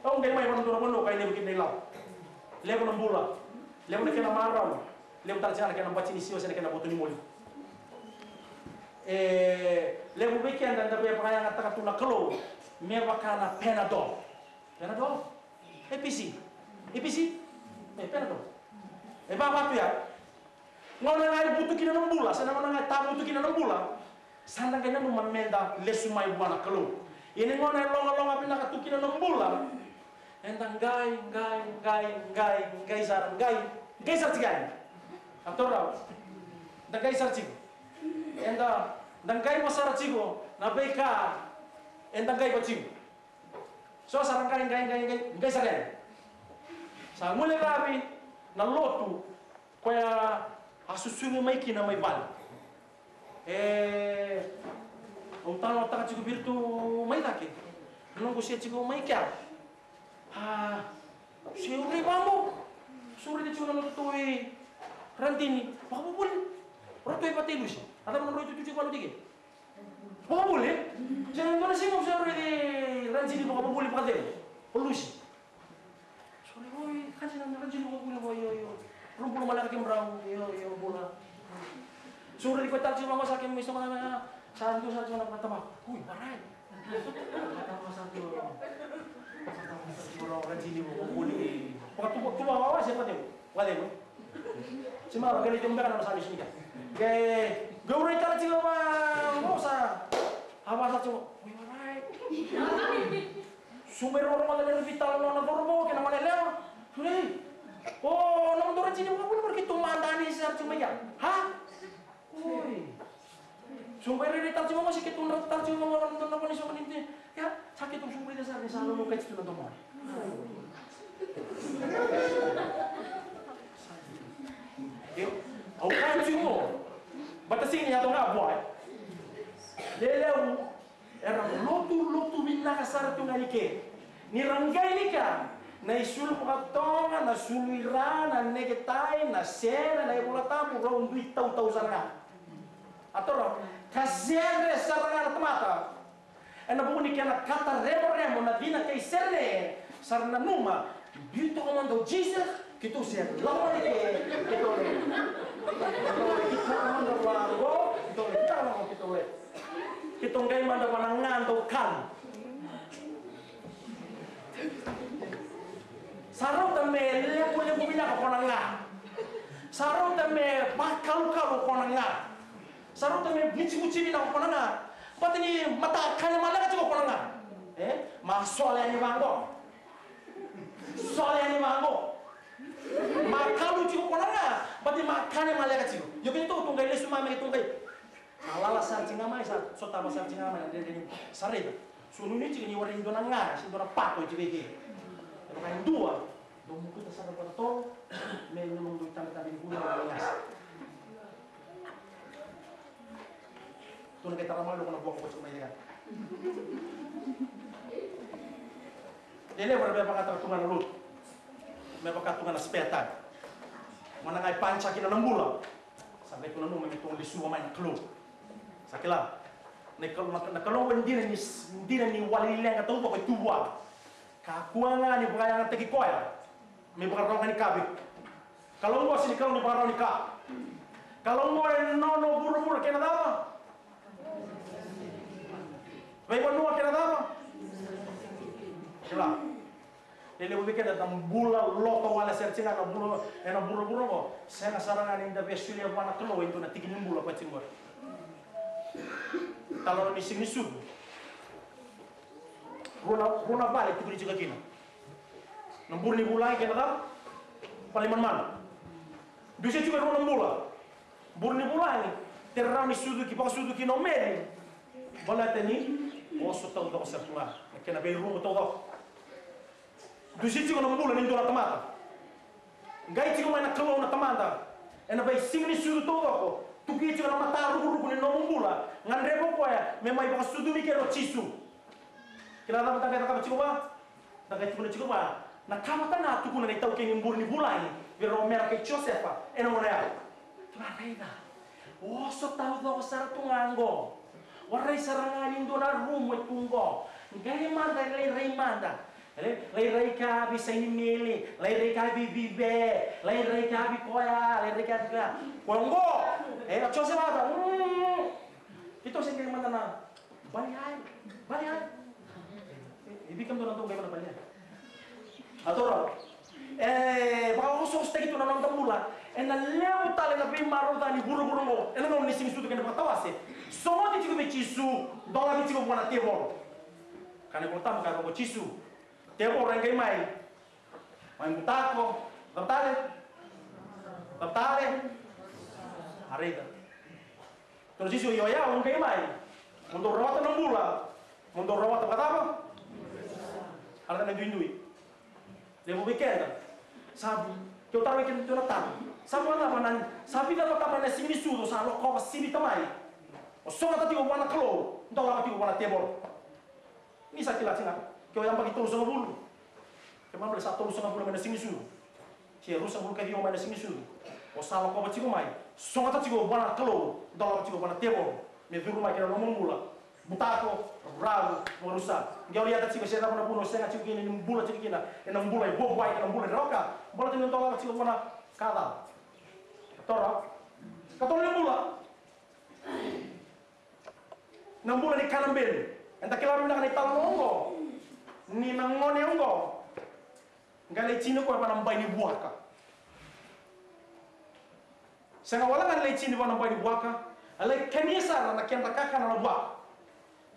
Au qai mai vanua, dua na vanua ka e levu kina na ilavo. Levu na bula, levu na kena marau, levu tale tiko na kena bati ni siwa se na kena voto ni moli. E levu vei keda eda via vakayagataka tu na Kalou me vaka na Panadol. Panadol? A P C? A P C? E Panadol. E vava tu ya. Gauna ga e vutu kina na bula, se na gauna ga e tavutu kina na bula, sa da qai nanuma meda lesu mai vua na Kalou. Ia ni gauna e logaloga vinaka tu kina na bula, eda qai, qai, qai, qai, qai sara, qai, qai sara tiko yani. A taura, da qai sara tiko. Eda, da qai mo sara tiko na veika eda qai va tiko. So sa ra qai, qai, qai, qai, qai sara yani. Sa guilecavi na lotu koya a susugi mai kina mai vale. E, au talanoataka tiko vei iratou mai cake. Noqu se tiko mai kea. A, se au rai vaqo. Sureti tiko na nodatou i Radini vakavuvuli. Ratou i vata i Lusi. A cava na rau itutu tiko vata tiko? Vakavuvuli? Se dua na siga au sa raici Radini vakavuvuli vakacegu. O Lusi. Sore, oi, ka dina na Radini vakavuvuli vaka, io, io. Rau bula maleka kemudrau, io, io, bula. Sore, iko tale tiko vaqo sa kemu mai soqona, sa dua sa tiko na vakatama. Ui, varai. Vakatama sa tu. Vakatama sa tu, Radini vakavuvuli. Vakatuva, tuva, vawa, se vakacegu. Vakacegu. Se mara, qai lai tiko beka na nona sa lesu mai kea. Qai, qai au rai tale tiko vaqo sa. A vaka sa tiko, oi, varai. Su mai rogorogo tale na veitalanoa na cauravou kei na goneyalewa. Sureti. O, nomudou ra tini vakavuna, mara keitou mada ni sara tiko mai kea. Ha? Oi. So qai rairai tara tiko mai qo, se keitou dra tara tiko mai qo, na dua na vanua so ni tini. Ia, sa keitou so qai sara ni sa nomu kai tiko na domo. Io, au kaya tiko qo. Bata sini ya toga boy. Leleu. Era lotu, lotu vinaka sara tu ga ni ke. Ni ra qai ni ka, na isulu vakatoga, na sulu i ra, na neketai, na sere, na iVola Tabu, rau dui tautau sara ga. A toro, ka sere sara ga na tamata. Ena vuku ni kena kata remoremo na cina kei sere, sa ra nanuma, biu toka mada o Jesus, keitou se lako mai ke, keitou le. Keitou le, keitou mada vaqo, keitou le, keitou le, keitou le. Keitou qai mada vana ga dou kalu. Sa rauta me levulevu vinaka kona ga. Sa rauta me vakalukalu kona ga. Sa rauta me vucivuci vinaka kona ga. Baleta ni mata kane maleka tiko kona ga. E? Ma sole yani vaqo. Sole yani vaqo. Ma kalu tiko kona ga, baleta ni ma kane maleka tiko. Io keitou, tou qai lesu mai me keitou qai. Sa lala sara tiko ga mai, sa sotava sara tiko ga mai na dredre ni. Sa raica. So nuinui tiko ni warai dua na ga, se dua na pato tiko i ke. E vaka e dua, dou mokuta sara vata tolo, me nomudou itabetabe ni vula na gasa. Tou na qai tara mai loko na boka ko tiko mai cega. Lelevu era me vakataka tu ga na lotu. Me vaka tu ga na spare tire. Mo na qai panca kina na bula. Sa qai tu nanuma me tou lesuva mai na Kalou. Sa kila. Na Kalou, na, na Kalou e dina ni, dina ni wali leqa taucoko e tu vua. Kakua ga ni vakayagataki koya. Me vakarau ga ni ka vei. Kalou qo sega ni Kalou ni vakarau ni ka. Kalou qo e nona vuravura kei na cava? Veivanua kei na cava? Kila. E levu vei keda da bula loto wale sara tiko ga na bula ena vuravura qo. Sega sara ga ni da via solia vua na Kalou e dua na tiki ni bula ko tiko qori. Talanoa ni siga ni sucu. Rua na, rua na vale tukuni tiko kina. Na bure ni vulagi kei na cava? Vale manumanu. Dusia tiko e rua na bula. Bure ni vulagi, tere rawa ni sucu ki, vakasucu kina o Meri. Baleta ni oso taucoko sara tu ga na kena veirumu taucoko. Dusia tiko na bula ni dua na tamata. Qai tiko mai na Kalou na Tamada ena veisiga ni sucu taucoko. Tukuni tiko na mata rukuruku ni nomu bula. Gadreva o koya me mai vakasucumi kina o Jisu. Kila na cava da qai cakava tiko va? Da qai tukuna tiko va na ka vata ga a tukuna na itaukei ni bure ni vulagi vei rau o Mera kei Josefa ena gauna ya. Kila, raica. Oso taucoko sara tu ga qo. Warai sara ga ni dua na rumu e tu qo. Qai mada, lai rai mada. Lai rai ka vei Sainimeli, lai rai ka vei Vive, lai rai ka vei koya, lai rai ka vei koya. Koya qo. E, a Josefa ta. Mm. Keitou se qai mada na Bale ai, bale ai. E vei kemudou na dou qai vana bale ai. A toro. E vakaosoosotaki tu na noda bula ena levu tale na veimaroroi ni vuravura oqo. Ena gauna ni siga ni sucu kei na vakatawase. Sogoti tiko vei Jisu, dolavi tiko vua na tevoro. Ka na iVolatabu ka vaka o Jisu. Tevoro e qai mai. Mai butako, cava tale? Cava tale? A raica. Tukuna o Jisu, io, o yau au qai mai. Mo dou rawata na bula. Mo dou rawata vakacava? A raica na duidui. Levu vei keda. Sa, ke o taro vei keda tu na taro. Sa vakacava na, sa vica na tama na siga ni sucu, sa lakova sivi tamai. O sogota tiko vua na Kalou, dolava tiko vua na tevoro. Ni sa kila tiko ga, ke o yabaki tolusagavulu. Kena ibalebale sa tolusagavulu mai na siga ni sucu. Se ruasagavulu ka ciwa mai na siga ni sucu. O sa lakova tiko mai, sogota tiko vua na Kalou, dolava tiko vua na tevoro. Me curu mai kina nomu bula. Butako, ravu, vakarusa. Qai o liata tiko se cava na vuna o sega tiko kina ni bula tiko kina. Ena bula e vuavuai, ena bula e rawa ka. Bula tiko ni dolava tiko vua na ka ca. Toro. Ka toro ni bula. Na bula ni kana benu. Eda kila vinaka na italanoa oqo. Ni na gone oqo. Qai lai tini koya vua na bai ni vuaka. Sega wale ga ni lai tini vua na bai ni vuaka. A lai kania sara na kena kakana na vuaka.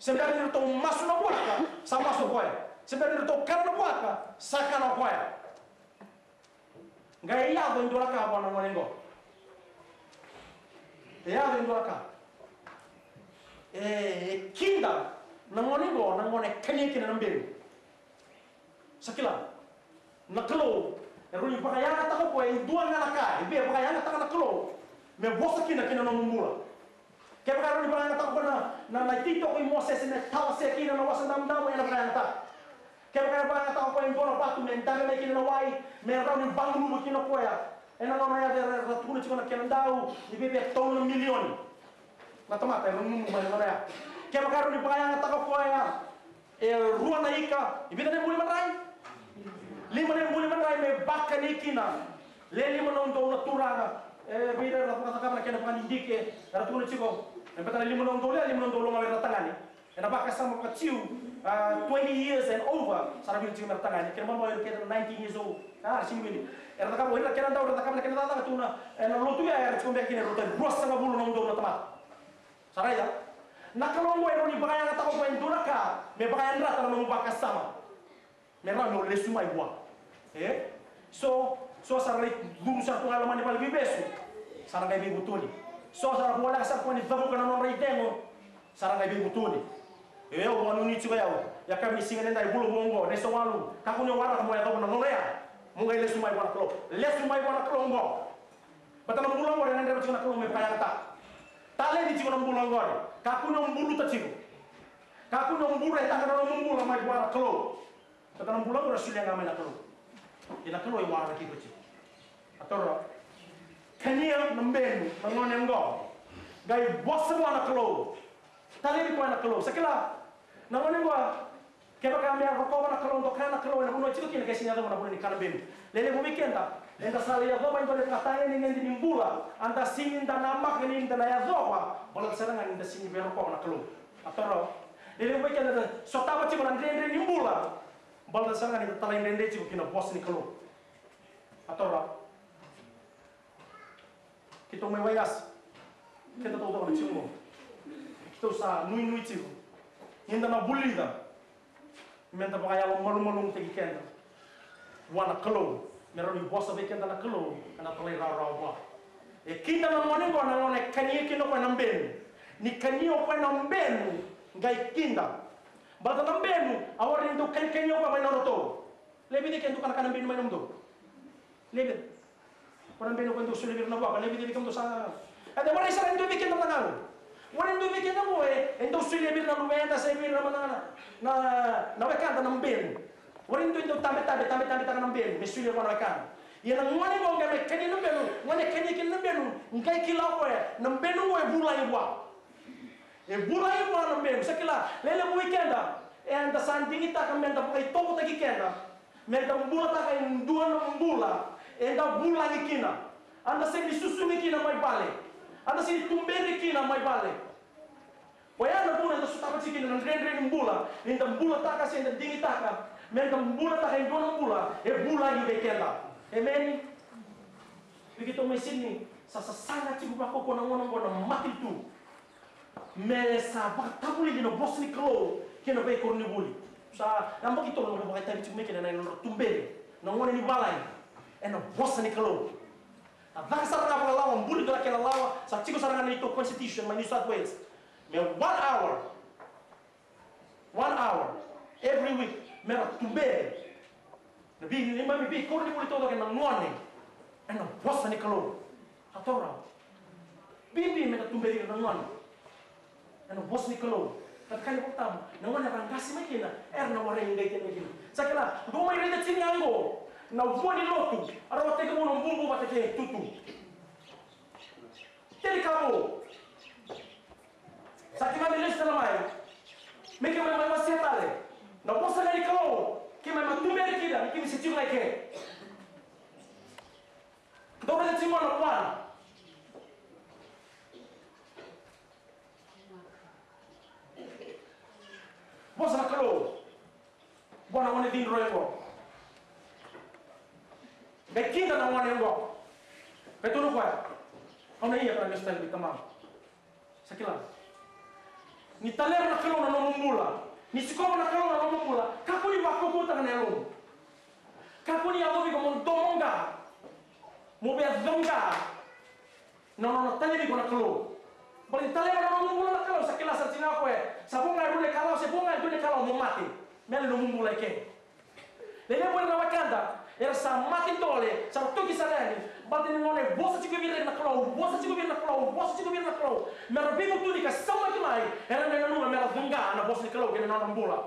Se bera ni ratou masu na vuaka, sa masu o koya. Se bera ni ratou kana na vuaka, sa kana o koya. Qai yaco e dua na ka vua na gone qo. E yaco e dua na ka. E, e kida na gone qo, na gone e kania kina na benu. Sa kila, na Kalou e rawa ni vakayagataka o koya e dua ga na ka, e via vakayagataka na Kalou me vosa kina ki na nomu bula. Kevaka e rawa ni vakayagataka o koya na, na, na ititoko i Mosese me tawasea kina na Wasa Damudamu, ena vakayagataka. Kevaka e vakayagataka o koya e dua na vatu me dave mai kina na wai, me rawa ni vaguluva kina o koya, ena gauna ya era, era tukuna tiko na kena dau ni viavia tolu na milioni na tamata era nanuma ena gauna ya. Kevaka e rawa ni vakayagataka o koya e rua na ika, e vica na ibuli madrai? Lima na ibuli madrai me vakani kina. Le lima na udolu na turaga, e, vei ira era cakava na kena vakadidike, era tukuna tiko, e beta na lima na udolu, e lima na udolu ga o ira na tagane. Ena vakasama vakaJiu, a, twenty years and over, sa ra wili tiko me ra tagane. Kena ibalebale o ira kece na nineteen years old. A, sega ni wili. Era cakava o ira na kena dau, era cakava na kena cakacaka tu na, ena lotu ya, era tiko beka kina e rauta ni ruasagavulu na udolu na tamata. Sa raica? Na Kalou oqo e rawa ni vakayagataka o koya e dua na ka me vakayadrata na nomu vakasama. Me rawa ni o lesu mai vua. E? So, so sa ra lai curu sara tu ga e loma ni valeniveivesu. Sa ra qai veivutuni. So sa ra voleka sara tu ga ni cavuka na nodra icegu. Sa ra qai veivutuni. E, au vakanuinui tiko o yau. Ia, yakavi ni siga nikua, e vula vou oqo, na isowalu. Kakua ni o waraka mo yacova na gauna ya. Mo qai lesu mai vua na Kalou. Lesu mai vua na Kalou oqo. Baleta na bula oqori e gadreva tiko na Kalou me vakayagataka. Talei tiko na bula oqori. Kakua ni o buluta tiko. Kakua ni o buretaka na nomu bula mai vua na Kalou. Baleta na bula oqori e solia ga mai na Kalou. Ia na Kalou e waraki iko tiko. A toro. Kania na benu na gone oqo. Qai vosa vua na Kalou. Talei koya na Kalou. Sa kila. Na gone oqo. Kevaka me a rokova na Kalou, doka na Kalou ena vanua e tiko kina, ke sega ni yacova na vuna ni kana benu. Lelevu vei keda, eda sa lai yacova e dua na ivakatagedegede ni bula, a da sega ni da namaka ni da na yacova, baleta sara ga ni da sega ni via rokova na Kalou. A toro. Lelevu vei keda, da sotava tiko na dredre ni bula, baleta sara ga ni da talaidredre tiko ki na vosa ni Kalou. A toro. Keitou mai Waiyasa. Keda totoka na tiko qo. Keitou sa nuinui tiko ni da na vulica me da vakayalomalumalumutaki keda vua na Kalou, me rawa ni vosa vei keda na Kalou ena talairawarawa vua. E kida na gone qo, na gone e kania kina o koya na benu. Ni kania o koya na benu, qai kida. Baleta na benu, a warai ni dau kanikania o koya mai na nodratou. Levu vei keda dau kanakana benu mai nomudou. Levu. Ko na benu ko dau solia vei ira na vuaka, levu vei keda dau sa. E dau warai sara ni dau vei keda na gauna. Warai ni dau vei keda qo e, e dau solia vei ira na luveda se vei ira na, na, na, na wekada na benu. Warai ni dau, dau tabetabe, tabetabetaka na benu me solia vua na wekada. Ia na gone qo qai mai kania na benu, gone kania kina na benu, qai kila o koya na benu qo e vulagi vua. E vulagi vua na benu, sa kila, lelevu vei keda, eda sa digitaka me da vakaitovotaki keda, me da bulataka e dua na bula eda vulagi kina, a da sega ni susugi kina mai vale, a da sega ni tuberi kina mai vale. Oya na vuna eda sotava tiko kina na dredre ni bula, ni da bulataka se da digitaka me da bulataka e dua na bula e vulagi vei keda. Emeni. Vei keitou mai Sydney, sa sasaga tiko vakaukauwa na gauna oqo na matanitu. Me sa vakatavulici na vosa ni Kalou kei na veikoronivuli. Sa yabaki tolu na vakaitavi tiko mai kina na nodra tuberi na gone ni valagi ena vosa ni Kalou. A caka sara ga vakalawa, buli dua na kena lawa, sa tiko sara ga na neitou constitution mai New South Wales. Me one hour, one hour every week me ra tuberi na vei, neimami veikoronivuli taucoko ena gone ena vosa ni Kalou. A toro rawa. Bibi me na tuberi ira na gone ena vosa ni Kalou. Na ka ni vakatama, na gone era qase mai kina, era na warai ni qai tei mai kina. Sa kila, dou mai raica tiko ga qo na vua ni lotu, a rawa tekivu na bubu vata kei tutu. Tei ka vou. Sa keimami lesu tale mai. Me keimami mai wasea tale na vosa ga ni Kalou, keimami mai tuberi kina, ni keimami se tiko ga i ke. Dou raica tiko na vua. Vosa na Kalou. Vua na gone cidroi oqo. Qai kida na gone oqo. Qai tukuna o koya, au na ia ka na lesu tale vei tamaqu. Sa kila. Ni taleva na Kalou na nomu bula, ni sikova na Kalou na nomu bula, kakua ni vakaukauwataka na yalomu. Kakua ni yacovi iko mo domoqa. Mo via coqa na nona talevi iko na Kalou. Baleta ni taleva na nomu bula na Kalou, sa kila sara tiko ga o koya. Sa vo ga e rua na ikalawa, se vo ga e dua na ikalawa mo mate. Me yali na nomu bula eke. Levu era na wekada era sa mate dole, sa ra toki sara yani. Baleta ni gauna e vosa tiko vei ira na Kalou, vosa tiko vei ira na Kalou, vosa tiko vei ira na Kalou, me ra veivutuni ka saumaki mai, era na nanuma me ra coqa na vosa ni Kalou kei na nona bula.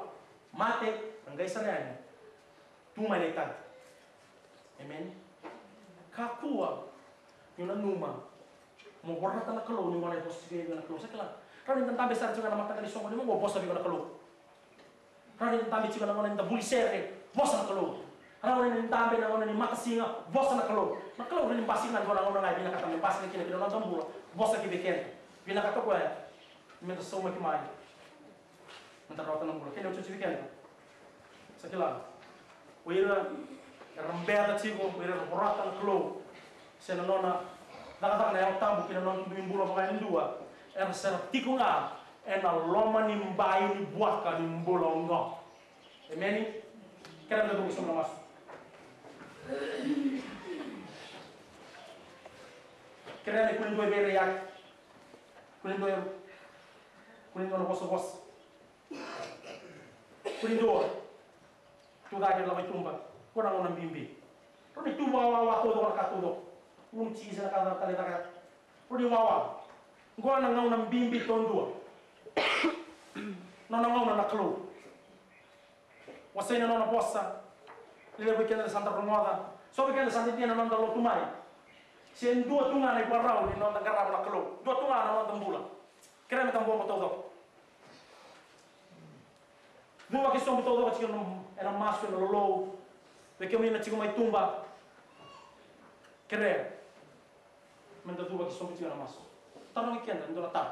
Mate, ra qai sara yani. Tu mai na itadi. Emeni. Kakua ni o nanuma mo vorata na Kalou ni gauna e vosa tiko vei iko na Kalou. Sa kila, rawa ni da dabe sara tiko ga na mataka ni soqo ni mo vosa vei iko na Kalou. Rawa ni da dabe tiko na gauna ni da vuli sere, vosa na Kalou. Rawa ni da dabe na gauna ni matasiga, vosa na Kalou. Na Kalou rawa ni basika na gauna ga e vinakata me basika kina ki na noda bula, vosa ki vei keda. Vinakata o koya me da saumaki mai. Meda rawata na bula. Kena iotioti vei keda. Sa kila. O ira era beca tiko, o ira era vorata na Kalou, se na nona cakacaka na Yalo Tabu ki na nona dui bula vaka e dua, era sa ra tiko ga ena loma ni bai ni vuaka ni bula oqo. Emeni. Kerea meda cuva sobu na masu. Kerea ni kua ni dua e veiraiyaki. Kua ni dua, kua ni dua na vosavosa. Kua ni dua. Tu cake, lako i tuba. Qo na gauna bibi. Rawa ni tu wawawa taucoko na ka taucoko. Gunu tisi na ka tale caka. Rawa ni wawa. Qo na gauna bibi taudua. Nona gauna na Kalou. Wasei na nona vosa. Levu vei keda sa da rogoca. So vei keda sa dede na noda lotu mai. Se dua tu ga na ivakarau ni noda qarava na Kalou. Dua tu ga na noda bula. Kerea meda bobo taucoko. Cuva ki sobu taucoko tiko ena masu, ena lolou. Vei kemuni na tiko mai tuba, kerea meda cuva ki sobu tiko ena masu. Tarogi keda e dua na taro.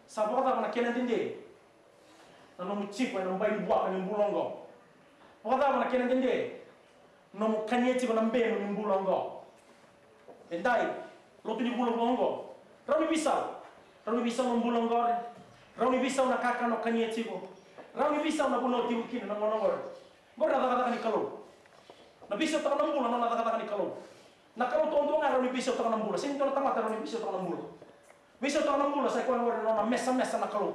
Sa vakacava na kena dede na nomu tiko ena bai vuaka ni bula oqo? Vakacava na kena dede nomu kania tiko na benu ni bula oqo? Edai, lotu ni vula vou oqo. Rawa ni veisau. Rawa ni veisau na bula oqori. Rawa ni veisau na kakana o kania tiko. Rawa ni veisau na vanua o tiko kina na gauna oqori. Oqori na cakacaka ni Kalou. Na veisautaka na bula, nona cakacaka ni Kalou. Na Kalou taudua ga e rawa ni veisautaka na bula. Sega ni dua na tamata e rawa ni veisautaka na bula. Veisautaka na bula sa i koya oqori na nona mesamesa na Kalou.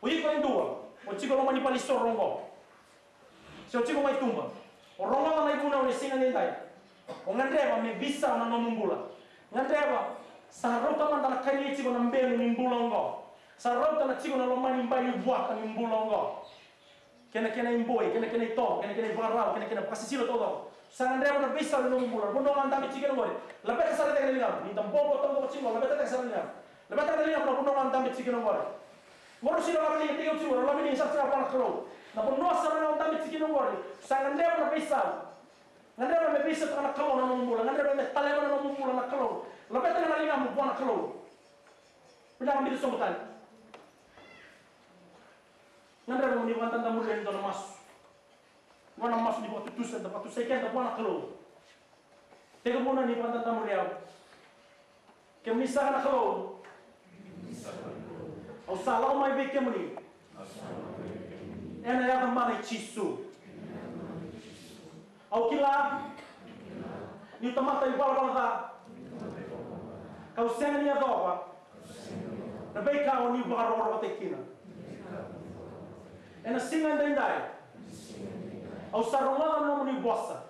O iko e dua o tiko loma ni valenisoro oqo. Se o tiko mai tuba, o rogoca na ivunau ni siga nidai. O gadreva me veisau na nomu bula. Gadreva, sa rauta mada na kania tiko na benu ni bula oqo. Sa rauta na tiko na loma ni bai ni vuaka ni bula oqo. Kena, kena iboi, kena, kena itovo, kena, kena ivakarau, kena, kena vakasisila taucoko. Sa gadreva na veisau ni nomu bula. Vanua ga dabe tiko kina oqori. Laveta sara tiko na ligamu. Ni da bobo taucoko tiko, laveta tiko sara na ligamu. Laveta na ligamu na vanua ga dabe tiko kina oqori. Oqori sina lave liga tiko tiko, lave liga sara tiko vua na Kalou. Na vanua sara ga dabe tiko kina oqori. Sa gadreva na veisau. Gadreva me veisautaka na Kalou na nomu bula. Gadreva me taleva na nomu bula na Kalou. Laveta na ligamu vua na Kalou. Vinaka, biuta sobu tale. Gadreva mo ni vakadadamuria e dua na masu. Dua na masu ni vakatutusa, da vakatusai keda vua na Kalou. Tekivuna ni vakadadamuria au. Kemuni saka na Kalou. Au sa lako mai vei kemuni. Ena yaca mana i Jisu. Au kila niu tamata ivalavala ca, kau sega ni yacova na veika o ni vakarokorokotaki kina. Ena siga edaidai, au sa rogoca na nomuni vosa.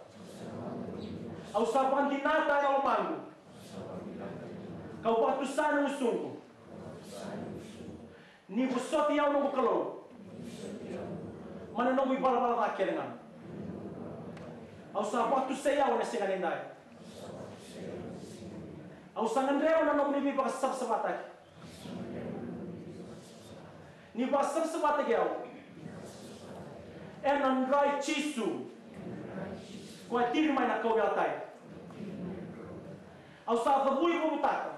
Au sa vakadinata ena lomaqu, kau vakatusa na gusuqu. Ni vosoti au noqu Kalou mai na noqu ivalavala ca kece ga. Au sa vakatusai au ena siga nidai. Au sa gadreva na nomuni veivakasavasavataki. Ni vakasavasavataki au ena dra i Jisu, ko a tiri mai na kauveilatai. Au sa cavuivuvutaka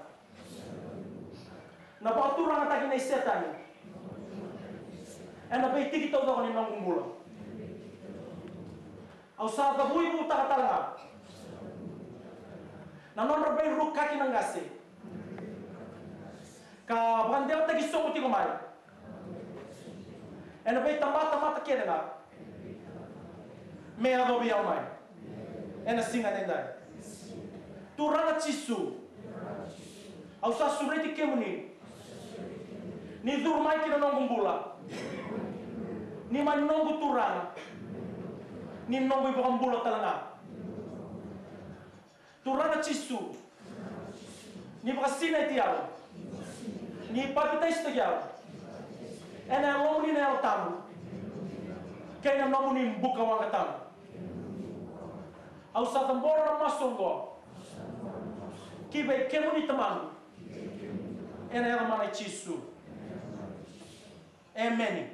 na vakaturagataki nei Setani ena veitiki taucoko ni noqu bula. Au sa cavuivutaka tale ga na nodra veirukaki na qase ka vakadewataki sobu tiko mai ena veitabatamata kece ga me yacovi au mai ena siga nidai. Turaga Jisu, au sa sureti kemuni. Ni curu mai ki na noqu bula. Ni mai noqu Turaga. Ni noqu iVakabula tale ga. Turaga Jisu, ni vakasinaiti au. Ni papitaisotaki au ena Yalomuni na Yalo Tabu kei na nomuni buka waqa tabu. Au sa cabora na masu oqo ki vei kemuni Tamaqu, ena yacamana i Jisu. Emeni.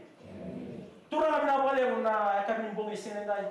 Turaga, vinaka vakalevu na yakavi ni bogi e siga nidai.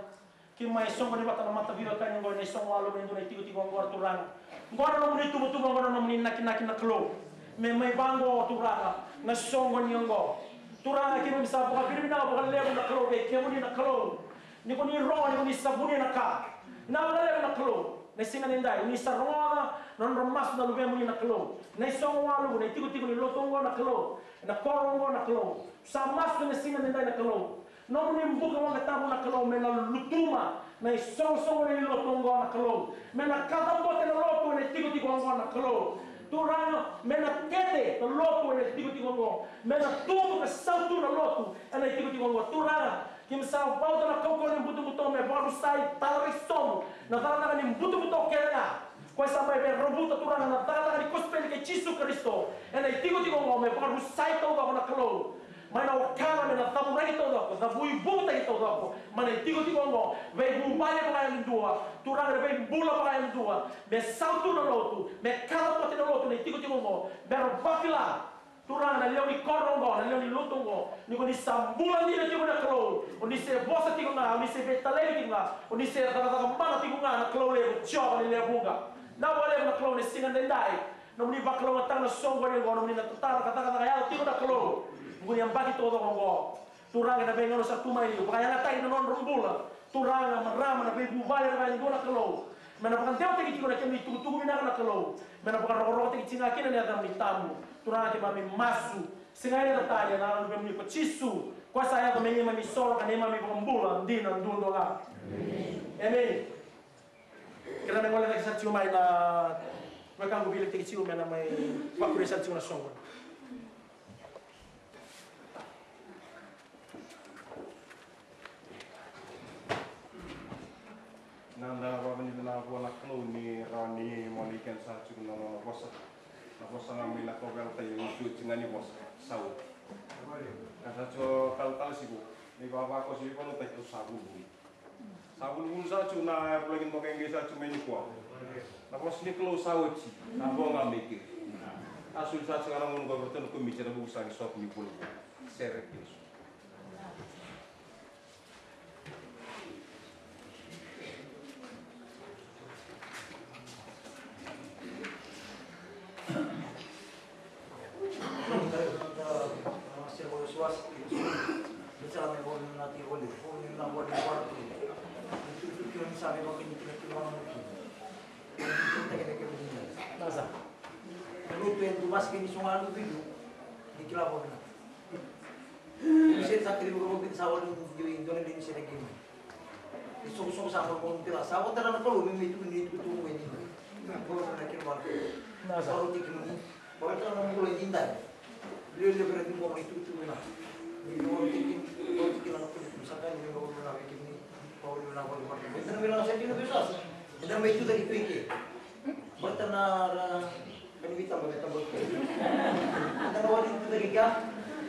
Keimami soqoni vata na mataveivakani oqo ena isogo waluvu ena dua na itikotiko oqo, Turaga. Oqo na nomuni tuvatuva, oqo na nomuni nakinaki na Kalou. Me mai vaqo, Turaga, na soqoni oqo. Turaga, keimami sa vakavinavinaka vakalevu na Kalou vei kemuni na Kalou. Ni ko ni rogo, ni ko ni sa vunia na ka. Vinaka vakalevu na Kalou. Na siga nidai, ni sa rogoca na nodra masu na luvemuni na Kalou. Na isogo waluvu, na itikotiko ni lotu oqo na Kalou. Na koro oqo na Kalou. Sa masu na siga nidai na Kalou. Nomuni buka waqa tabu na Kalou, me na lutuma na isoqosoqo ni lotu oqo na Kalou. Me na kacabote na lotu ena itikotiko oqo na Kalou. Turaga, me na kete na lotu ena itikotiko oqo. Me na tubu ka sautu na lotu ena itikotiko oqo. Turaga, keimami sa vakabauta na kaukauwa ni butobuto me vakarusai, talaraki sobu na cakacaka ni butobuto kece ga. Koya sa mai via ravuta, Turaga, na cakacaka ni kosipeli kei Jisu Karisito ena itikotiko oqo, me vakarusai taucoko na Kalou. Mai na wekana me na cavuraki taucoko, cavuivutaki taucoko mai na itikotiko oqo. Veivuvale vakayadudua, Turaga, na veibula vakayadudua, me sautu na lotu, me kacabote na lotu ena itikotiko oqo, me ra vakila, Turaga, na lewe ni koro oqo, na lewe ni lotu oqo, ni ko ni sa bula dina tiko na Kalou, o ni se vosa tiko ga, o ni se veitalevi tiko ga, o ni se cakacaka mana tiko ga na Kalou levu, Jiova ni lewe vuqa. Vinaka vakalevu na Kalou ena siga nidai. Nomuni vakalougatataka na soqoni oqo, nomuni na tatara ka cakacaka yaco tiko na Kalou. Mo ni yabaki taucoko oqo. Turaga, na veigauna sa tu mai, vakayagataki na nodra bula. Turaga, marama, na veivuvale, na veigauna, Kalou. Me na vakadewataki tiko na kemuni itukutuku vinaka na Kalou. Me na vakarokorokotaki tiko ga kina na yacamuni tabu. Turaga, keimami masu. Siga ena tani, ena yaca ni Luvemuni ko Jisu. Koya sa yaco me neimami isoro ka neimami ivakabula dina duadua ga. Emeni. Kerea me gole cake sara tiko mai na wekaqu, veiletitaki tiko me na mai vakuria sara tiko na soqo. Na da vakavinavinaka vua na Kalou ni rawa ni mani kena sara tiko na nona vosa. Na vosa ga mai na kauveilatai, e iotioti ga ni vosa sa oti. Ka sa tiko talatala Siko, ni vavakoso ni vanua, au sa vuli. Sa vuli, vuli sa tu na vulagi ni boka qai sa tu mai nikua. Na vosa ni Kalou sa oti, sa vo ga mai keri. A soli sa tu ga na gauna qo vei ratou na komiti ena vuku sa ni sopi ni vuli. Sere kina. Nasa. Lutu e tu mas kini sunga lutu i lu. Ni kila voli na. Ni se sa kiri voli sa voli ni dua na ni se na kini. Ni soqosoqo sa voli voli kila sa voli tara na Kalou me me tu ni tu tu me ni. Voli na kila voli. Nasa. Voli tiki ni. Voli tara na voli ni dai. Lio lio voli ni voli tu tu na. Ni voli tiki, voli tiki na Kalou sa ka ni voli na voli ni. Voli na voli voli. Voli na voli na sa kini voli sa. Eda mai tu cake tu i ke. Baleta na ra, ka ni veitaba me taba tu. Eda na wali tu cake kea.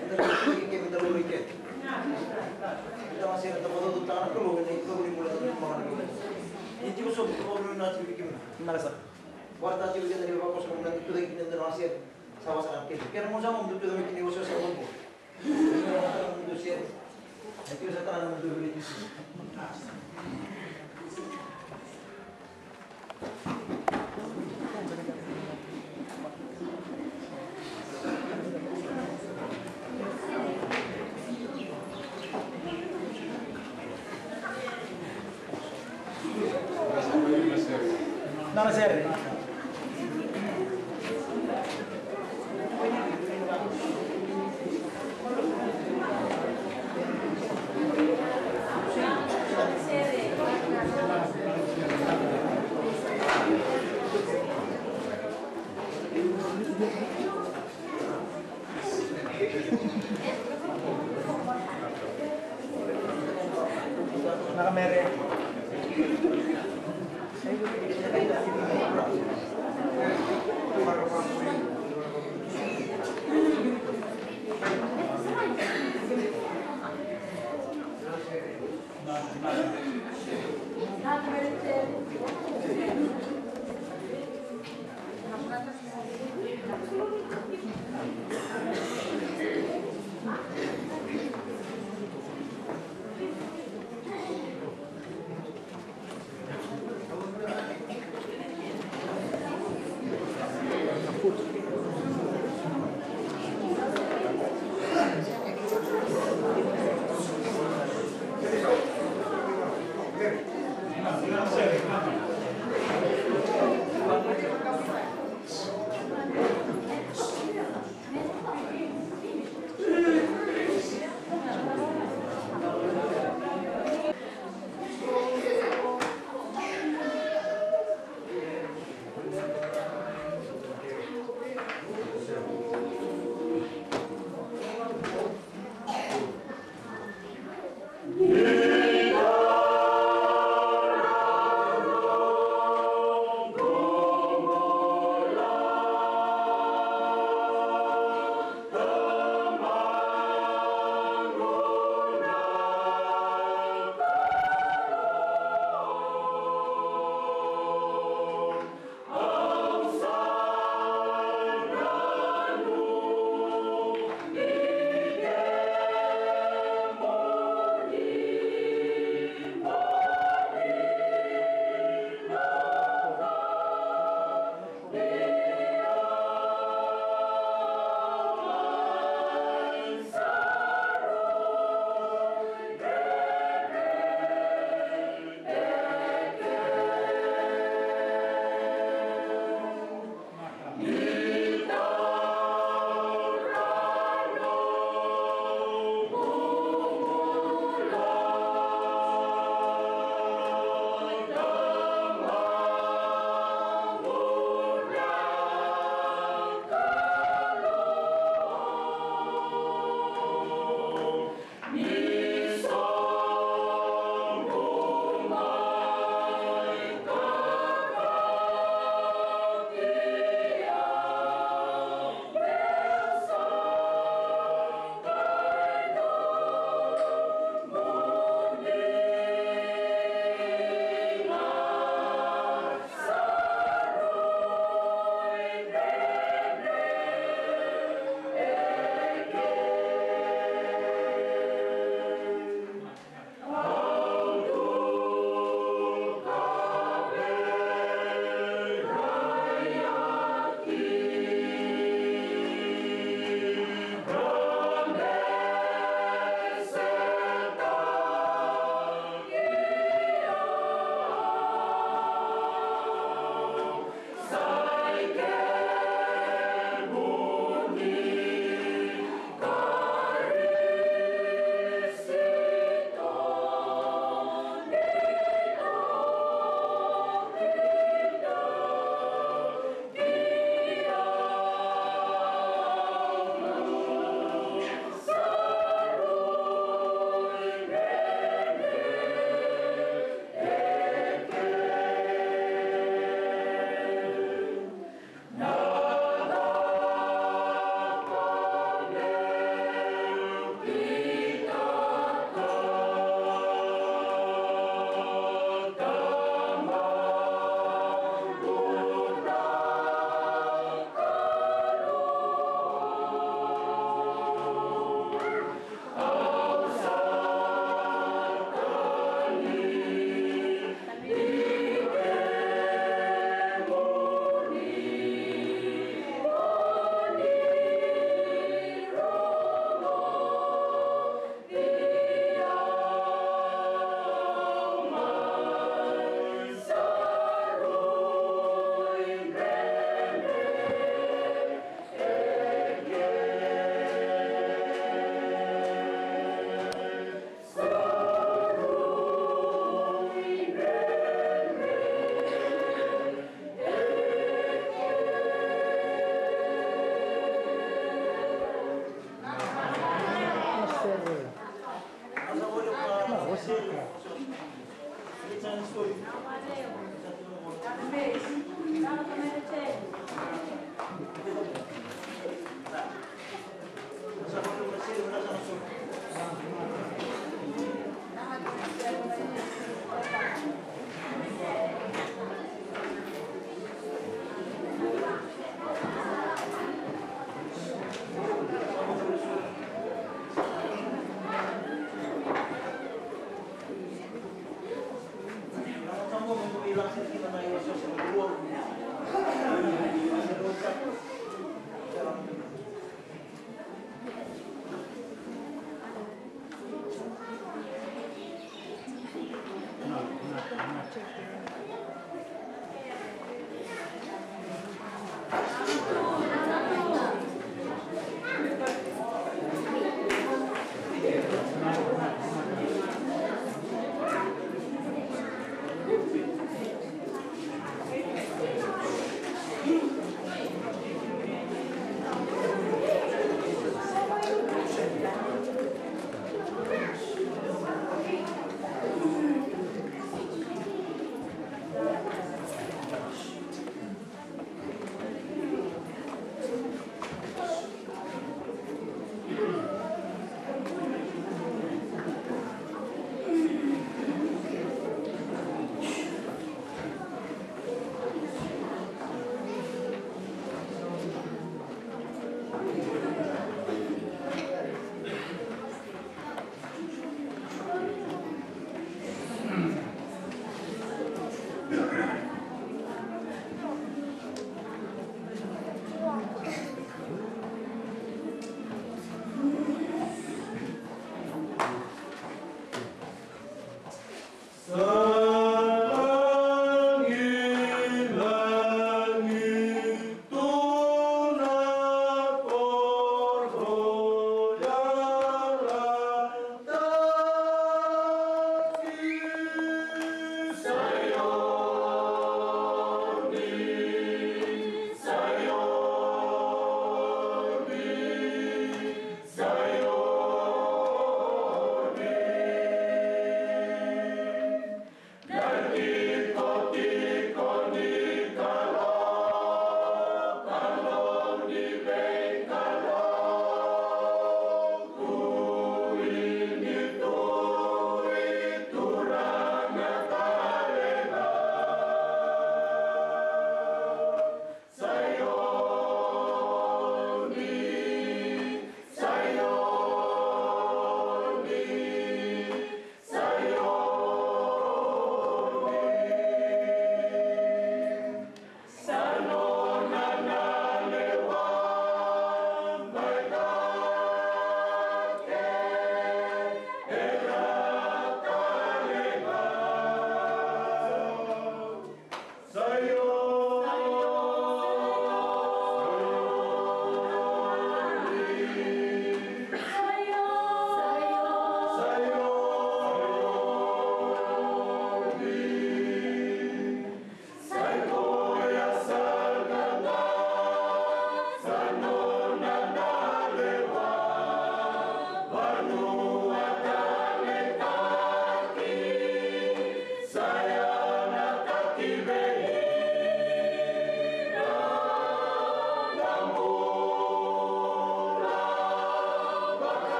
Eda na tu cake kea me da lolo i ke. Eda na sega ni taba tu, tu ta na Kalou, eda na tu cake ni bula tu na Kalou. Ni tiko so tu Kalou na tu cake kea. Nasa. Baleta tiko keda ni vakaso na tu cake kea, eda na sega. Sa vasa na keda. Kena mo sa mo tu cake kea ni vakaso sa mo. Nana sere.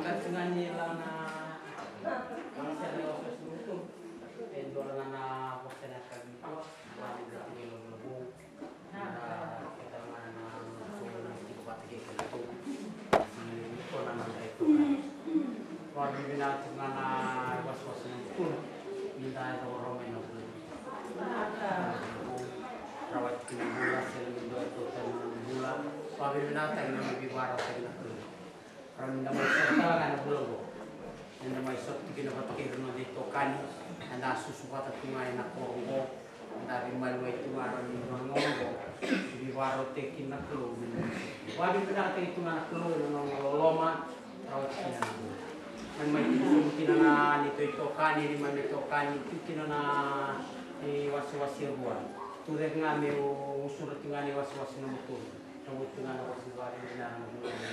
Tiko ga ni la na, na sere ni wasewase ni Buloqu. E dua ga na vosa na ka nikua, na ka ni da tiko i Lovolovou. Na keta ga na, na, na, na tiko vata kei keda tu. Ni ko na na dai tu. Vakavinavinaka tiko ga na wasewase ni Buloqu. Ni da yaco mai na Buloqu. Rawati kina bula, sere ni dua e tu tani na bula. Vakavinavinaka tale na veivakarautaki na Kalou. Ra ni da mai sota ga na vula oqo. Ni da mai sota tiko kina vata kei ira na noda itokani. Eda susu vata tu ga ena koro oqo. Eda veimaliwai tu ga ra ni da na oqo. Veivakarautaki kina na Kalou. Vakavinavinakataki tu ga na Kalou ena nona loloma. Rawati kina na vula. Ni mai tu kina na neitou itokani, ni mai na itokani, tu kina na iwasewase rua. Tu cake ga meu usura tu ga na iwasewase na Buloqu. Rawati tu ga na wasewase na vula oqo.